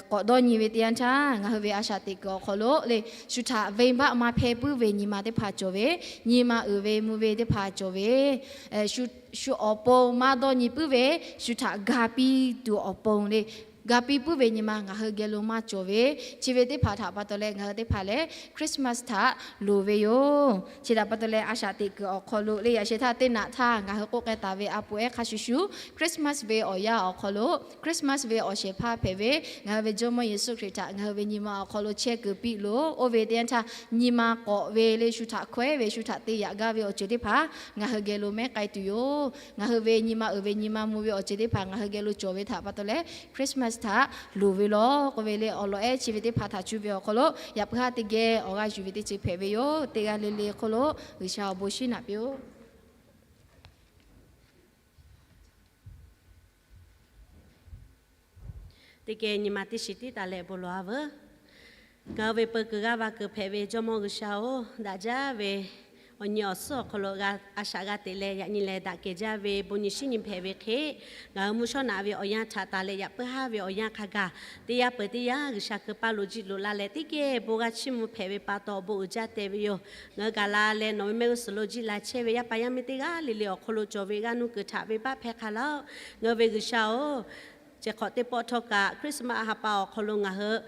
k'awꞈ dawˇ nyi ve teˇ yanˇ htaˇ, ngaˬ hui ve a shaꞈ teꞈ kuiˬ awˬ hk'aw lo le, shu htaꞈ venˇbaˆ maˇ hpehˇ puiˉ ve nyi ma teˇ hpaˍ cawˬ ve, nyi ma uiˍ ve mvuh ve teˇ hpaˍ cawˬ ve, shu awˬ pon maˇ dawˇ nyi puiˉ ve, shu htaꞈ ga piˇ tuˬ awˬ pon le, ga piˇ puiˉ ve nyi ma ngaˬ hui geh lo maˇ cawˬ ve, chi ve teˇ hpaˍ htaꞈ pa taw leh ngaˬ hui teˇ hpaˍ lehˬ Christmas htaꞈ loˍ ve yoˬ. Chi htaꞈ pa taw leh a shaꞈ teꞈ kuiˬ awˬ hk'aw lo le, yaꞈ sheh htaˇ teˇ naꞈ htaˇ ngaˬ hui k'oˆ k'ai taˍ ve a poꞈ ehˉ hk'a shuˍ shuˍ, Christmas ve awˬ yanˇ awˬ hk'aw lo, Christmas ve awˬ shehˍ hpaˇ hpehꞈ ve ngaˬ hui ve Jawˇmawˇ Yeˍsuˆ Hkriꞈ htaꞈ ngaˬ hui ve nyi ma awˬ hk'aw lo chehˇ kuiˬ piˇ loˬ. Oˇ ve teˇ yanˇ htaˇ nyi ma k'awꞈ ve le, shu htaꞈ hkawehˉ ve, shu htaꞈ te yaꞈ gaˇ ve awˬ ceuˬ teˇ hpaˍ ngaˬ hui geh lo mehˉ k'ai tuˬ yoˬ. Ngaˬ hui ve nyi ma uiˍ ve nyi ma mvuh ve awˬ ceuˬ teˇ hpaˍ ngaˬ hui geh lo cawˬ ve htaꞈ pa taw leh Christmas htaꞈ luˬ ve law k'oˆ ve le, awˬ lawn ehˉ chi ve teˇ hpaˍ htaꞈ cuˇ ve awˬ hk'aw lo yaꞈ puiˉ haˉ teˇ geh awˬ g'aˇ yuˬ ve teˇ ceuˬ hpehꞈ ve yoˬ. Teˇ g'aˇ le le hk'oˆ lo G'uiˬsha awˬ bon shinˉ naꞈ piˇ-oˆ. Teˇ geh nyi ma teˇ shiˍ tiˉ taˍ leh bon lawˬ-a veuˬ. Ngaˬ hui ve peu kuiˬ g'aˇ va kuiˬ hpehꞈ ve Jawˇmawˇ G'uiˬsha-oˬ, daꞈ jaˇ ve awˬ nyi awˬ suhˉ awˬ hk'aw lo a shaꞈ g'a teꞈ leh yaꞈ nyi leh daꞈ kehˬ jaˇ ve bon nyi shinˉ nyi hpehꞈ ve hk'e, ngaˬ hui mvuhˇ shawˉ naꞈ ve awˬ yanˇ htaꞈ taˍ leh yaꞈ puiˉ haˉ ve awˬ yanˇ hk'a gaˬ, teˇ yanˇ peuˬ teˇ yanˇ G'uiˬsha hkui paˇ lo jiˆ loꞈ la leh teˇ geh bon g'a chiˇ mvuh hpehꞈ ve pa taw awˬ bon uiˍ jaˇ te ve yoˬ. Ngaˬ hui gaˬ la leh nawˬ ve mehˆ g'uˇ suhˍ lo jiˆ la chehˇ ve yaˇ paˍ yaˇ miˇ teˇ g'aˇ le le awˬ hk'aw lo cawˬ ve g'aˇ nuˇ kuiˬ htaꞈ venˇbaˆ hpehˇ hk'a laˇ-oˆ. Ngaˬ hui ve G'uiˬsha-oˬ, Chi hk'awꞈ teˇ pawˆ htawˇ kaꞈ Christmas ha pa awˬ hk'aw lo ngaˬ hui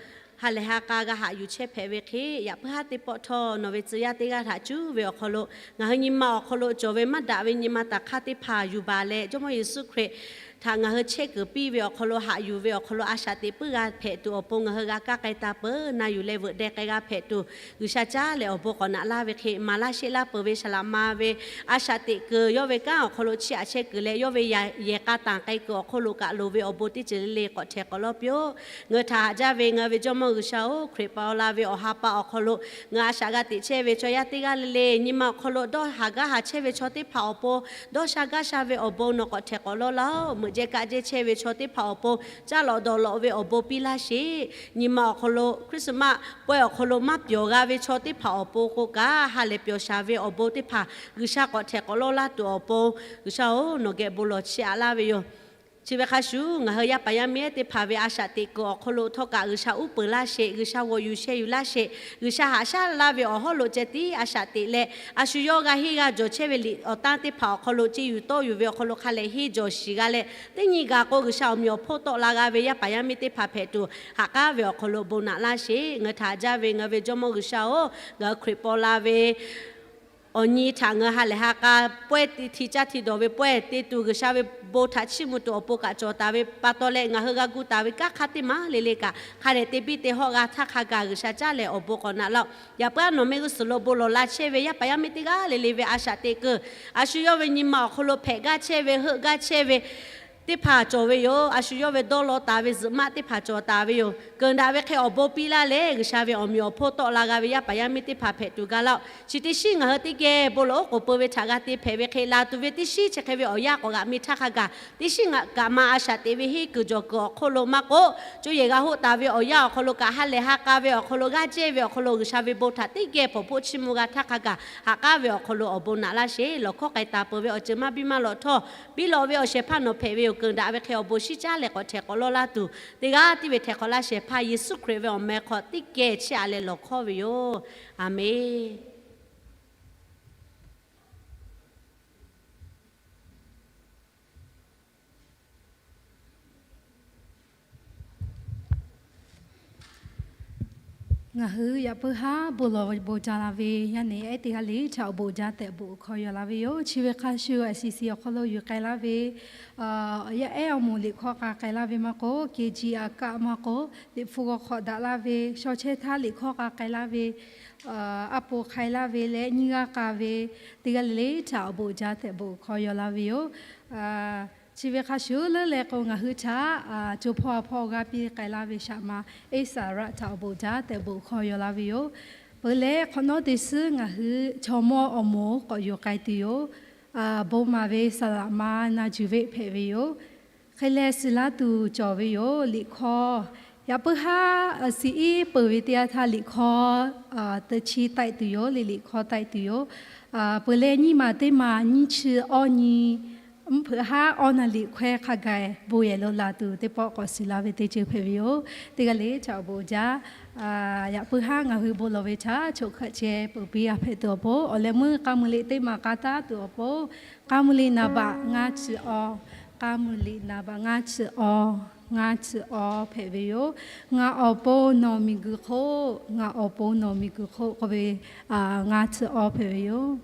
ha lehˬ ha k'a g'a haꞈ yuˬ chehˇ hpehꞈ ve hk'e, yaꞈ puiˉ haˉ teˇ pawˆ htawˇ nawˬ ve tcuh yaˇ teˇ g'aˇ htaꞈ cuˉ ve awˬ hk'aw lo ngaˬ hui nyi ma awˬ hk'aw lo cawˬ ve maˇ daꞈ ve nyi ma taˍ hk'aˇ teˇ hpaˍ yuˬ baˬ leh, Jawˇmawˇ Yeˍsuˆ Hkriꞈ htaꞈ ngaˬ hui chehˇ kuiˬ piˇ ve awˬ hk'aw lo haꞈ yuˬ ve awˬ hk'aw lo a shaꞈ teꞈ puiˉ g'a hpehꞈ tuˬ awˬ pon ngaˬ hui g'a kaˇ k'ai taˍ peuˬ. Na yuˬ leh veuꞈ deh k'ai g'a hpehꞈ tuˬ G'uiˬsha caˉ leh awˬ bon k'awꞈ naꞈ laˇ ve hk'e, maˍ laˇ sheˆ laˇ peuˬ ve saˍ laꞈ ma ve a shaꞈ teꞈ kuiˬ yawˇ ve kanˉ awˬ hk'aw lo chiˇ aꞈ chehˇ kuiˬ leh, yawˇ ve yehˬ k'a tanˬ k'ai kuiˬ awˬ hk'oˆ lo kaꞈ loˍ ve awˬ bon teˇ ceuˬ le le k'awꞈ htehˍ k'awꞈ lawˇ piˇ-oˆ. Ngaˬ hui htaꞈ haꞈ jaˇ ve ngaˬ hui ve Jawˇmawˇ G'uiˬsha-oˬ, Hkriꞈ paw la ve awˬ ha pa awˬ hk'aw lo ngaˬ hui a shaꞈ g'a teꞈ chehˇ ve chaw yaˇ teˇ g'aˇ le le nyi ma awˬ hk'aw lo dawˇ haˍ gaˇ haˍ chehˇ ve chaw teˇ hpaˍ awˬ pon, dawˇ sha gaˇ sha ve awˬ bon nawˬ k'awꞈ htehˍ k'awꞈ lawˇ laˇ-oˆ. Meuꞈ jehˇ kaˆ jehˇ chehˇ ve chaw teˇ hpaˍ awˬ pon, caˇ lawꞈ dawˬ lawꞈ ve awˬ bon piˇ laˇ sheˍ. Nyi ma awˬ hk'aw lo Christmas pawehˇ awˬ hk'aw lo maˇ pyawˬ g'a ve chaw teˇ hpaˍ awˬ pon k'o kaꞈ, ha lehˬ pyawˬ shaˍ ve awˬ bon teˇ hpaˍ G'uiˬsha k'awꞈ htehˍ k'awꞈ lawˇ laˇ tuˬ awˬ pon, G'uiˬsha-oˬ, nawˬ geh bon lawˬ chiˇ aꞈ laˇ ve yoˬ. Chi ve hk'a shuˍ, ngaˬ hui yaˇ paˍ yaˇ miˇ ehˉ teˇ hpaˍ ve a shaꞈ teꞈ kuiˬ awˬ hk'aw lo htawˇ kaꞈ G'uiˬsha uˉ peunˍ laˇ sheˍ, G'uiˬsha g'awˬ yuˬ sheh yuˬ laˇ sheˍ, G'uiˬsha haꞈ shaˉ laˇ ve awˬ hawˉ lo ceh tiˉ a shaꞈ teꞈ leh, a shu yawˇ g'a henˇ g'a jawˬ chehˇ ve liꞈ awˬ tanˇ teˇ hpaˍ awˬ hk'aw lo ce yuˬ tawˇ yuˬ ve awˬ hk'aw lo hk'a lehˬ henˇ jawˬ shiˍ g'a leh, teˇ nyi gaˬ k'o G'uiˬsha awˬ meꞈ awˬ hponˇ tawˆ la g'a ve yaˇ paˍ yaˇ miˇ teˇ hpaˍ hpehꞈ tuˬ, ha k'aˉ ve awˬ hk'aw lo bon naꞈ laˇ sheˍ. Ngaˬ hui htaꞈ haꞈ jaˇ ve ngaˬ hui ve Jawˇmawˇ G'uiˬsha-oˬ, ngaˬ hui Hkriꞈ paw la ve awˬ nyi htaꞈ ngaˬ hui ha lehˬ ha k'a pawehˇ hti caˇ hti dawˬ ve pawehˇ te tuˬ G'uiˬsha ve bon htaꞈ chiˇ mvuh tuˬ awˬ pon kaꞈ cawˬ taˍ ve pa taw leh, ngaˬ hui g'a gu taˍ ve kanˉ hk'a teˇ maˬ le le kaꞈ hk'a dehꞈ te biˇ te hawˆ g'a htaˇ hk'a gaˬ G'uiˬsha caˉ leh awˬ bon k'awꞈ naꞈ laˇ-oˆ. Yaꞈ puiˉ aˉ nawˬ mehˆ g'uˇ suhˍ lo bon lawˬ la chehˇ ve yaˇ paˍ yaˇ miˇ teˇ g'aˇ le le ve a shaꞈ teꞈ kuiˬ, a shu yawˇ ve nyi ma awˬ hk'aw lo hpehꞈ gaˇ chehˇ ve, heuˆ gaˇ chehˇ ve teˇ hpaˍ cawˬ ve yoˬ. A shu yawˇ ve dawˇ law taˍ ve zuhꞈ maˆ teˇ hpaˍ cawˬ taˍ ve yoˬ. Keunˍ daꞈ ve hk'e awˬ bon piˇ laˇ leh, G'uiˬsha ve awˬ meꞈ awˬ hponˇ tawˆ la g'a ve yaˇ paˍ yaˇ miˇ teˇ hpaˍ hpehꞈ tuˬ ga laˇ-oˆ. Chi teˇ shinˉ ngaˬ hui teˇ geh bon lawˬ oˉ k'oˍ peuˬ ve htaꞈ g'a te hpehꞈ ve hk'e, laˬ tuˬ ve teˇ shinˉ chi hk'e ve awˬ yanˇ k'awꞈ g'aꞈ mi htaˇ hk'a gaˬ, teˇ shinˉ ngaˬ kaꞈ ma a shaꞈ teꞈ ve henˇ kuiˬ jawˬ kuiˬ awˬ hk'oˆ lo maˇ k'oˆ, co yeˬ g'a hoˆ taˍ ve awˬ yanˇ awˬ hk'aw lo kaꞈ ha lehˬ ha k'a ve awˬ hk'aw lo g'aˇ jehˇ ve awˬ hk'aw lo G'uiˬsha ve bon htaꞈ teˇ geh hpawnˬ hpoˆ chiˇ mvuh g'a htaˇ hk'a gaˬ, ha k'aˉ ve awˬ hk'aw lo awˬ bon naꞈ laˇ sheˍ. Lawˬ hkawˇ k'ai taˍ peuˬ ve awˬ ceuˬ maˇ biˇ maˇ lawꞈ htawˇ, biˇ lawꞈ ve awˬ shehˍ hpaˇ nawˬ hpehꞈ ve yoˬ. Keunˍ daꞈ ve hk'e awˬ bon shinˉ caˉ leh k'awꞈ htehˍ k'awꞈ lawˇ laˇ tuˬ, teˇ g'aˇ tiˉ ve htehˍ hk'awꞈ laˇ shehˍ hpaˇ Yeˍsuˆ Hkriꞈ ve awˬ meh hk'aw teˇ geh chiˇ aꞈ leh lawˬ hkawˇ ve yoˬ. Aˍmenˍ. Ngaˬ hui yaꞈ puiˉ haˉ bon lawˬ bon jaˇ la ve yaˇ nehˬ ehˉ teˇ g'aˇ le htaꞈ awˬ bon jaˇ tehꞈ bon hkawˇ yaw la ve yoˬ. Chi ve hk'a shuˍ S C C awˬ hk'aw lo yuˬ k'ai laˇ ve yaˇ ehˉ awˬ moˍ liꞈ hkawˇ k'a k'ai laˇ ve maˇ k'oˆ, K G aꞈ kaˆ maˇ k'oˆ, liꞈ hpu g'aw hk'awꞈ daꞈ laˇ ve, shaw chehˇ htaˇ liꞈ hkawˇ k'a k'ai laˇ ve, aˉ po hk'ai laˇ ve leh nyiˇ g'aˇ k'a ve teˇ g'aˇ le le htaꞈ awˬ bon jaˇ tehꞈ bon hkawˇ yaw la ve yoˬ. Chi ve hk'a shuˍ leuˉ leh k'o, ngaˬ hui htaꞈ co hpawˇ a hpawˇ g'aˇ piˇ k'ai laˇ ve shaꞈ ma Eˇsaˍraˆ htaꞈ awˬ bon jaˇ tehꞈ bon hkawˇ yaw la ve yoˬ. Peuˬ leh hk'awꞈ nawˉ teˇ suhˉ ngaˬ hui chaw mawˇ awˬ moˍ k'awꞈ yuˬ k'ai tuˬ yoˬ. Bon maˍ ve saˍ laꞈ ma na juˬ ve hpehꞈ ve yoˬ. Hk'e leh suh laˇ tuˬ cawˬ ve yoˬ. Liꞈ hkawˇ yaꞈ puiˉ haˉ siˍ iˉ peuˬ ve teˇ yanˇ htaˇ liꞈ hkawˇ teˇ chi taiˆ tuˬ yoˬ le, liꞈ hkawˇ taiˆ tuˬ yoˬ. Peuˬ leh nyiˇ maˬ teˇ maˬ nyiˇ chi awˇ nyi mvuhˇ hpeuꞈ haˉ awˇ na liꞈ hkawehˇ hk'a gaˬ bon yehˬ lo laˬ tuˬ teˇ pawˆ k'awꞈ suh laˇ ve teˇ ceuˬ hpehꞈ ve yoˬ. Teˇ g'aˇ le htaꞈ awˬ bon jaˇ. Yaꞈ puiˉ haˉ ngaˬ hui bon lawˬ ve htaꞈ choˬ hk'aꞈ ceh peuˬ piˇ g'a hpehꞈ tuˬ awˬ pon, awˬ leh meuˇ k'a muiˬ liꞈ teˇ maˬ k'a taˉ tuˬ awˬ pon, k'a muiˬ liꞈ naˍ baꞈ ngaˇ chi awˇ, k'a muiˬ liꞈ naˍ baꞈ ngaˇ chi awˇ, ngaˇ chi awˇ hpehꞈ ve yoˬ. Ngaˬ awˬ pon nawˬ miˬguiˬ hk'oˆ, ngaˬ awˬ pon nawˬ miˬguiˬ hk'oˆ k'oˆ ve ngaˇ chi awˇ hpehꞈ ve yoˬ.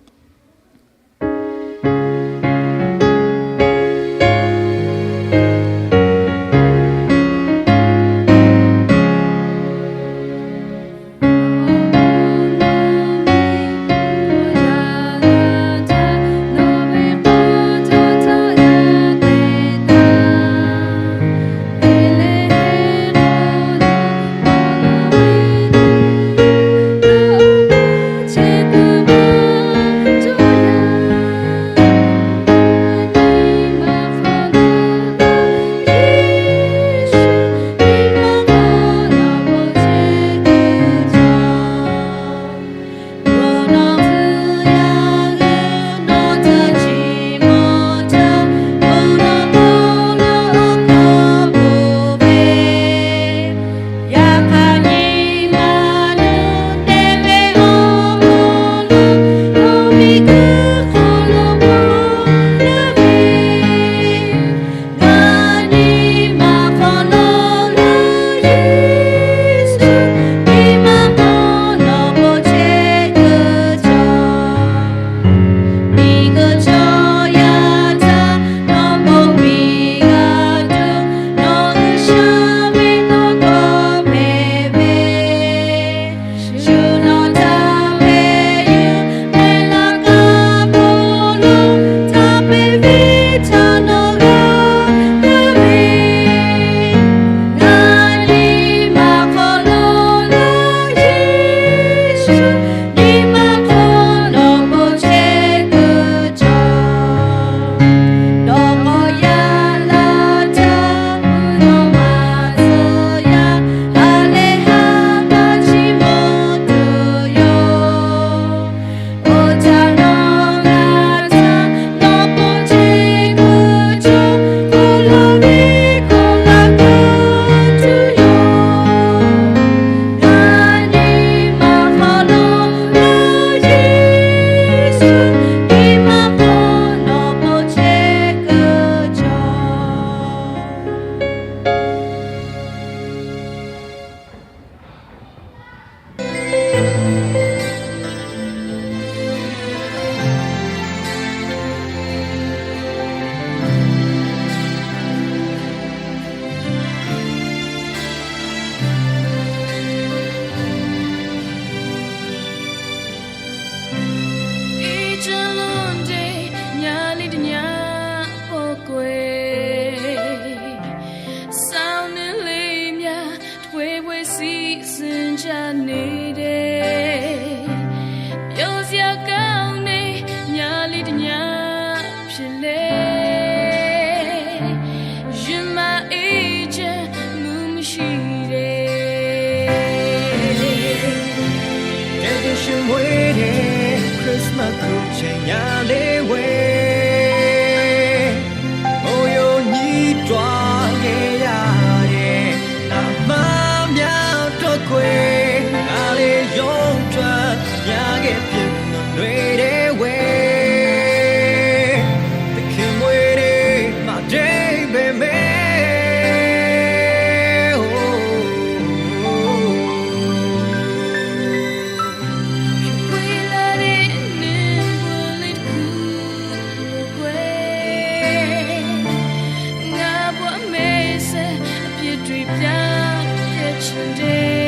te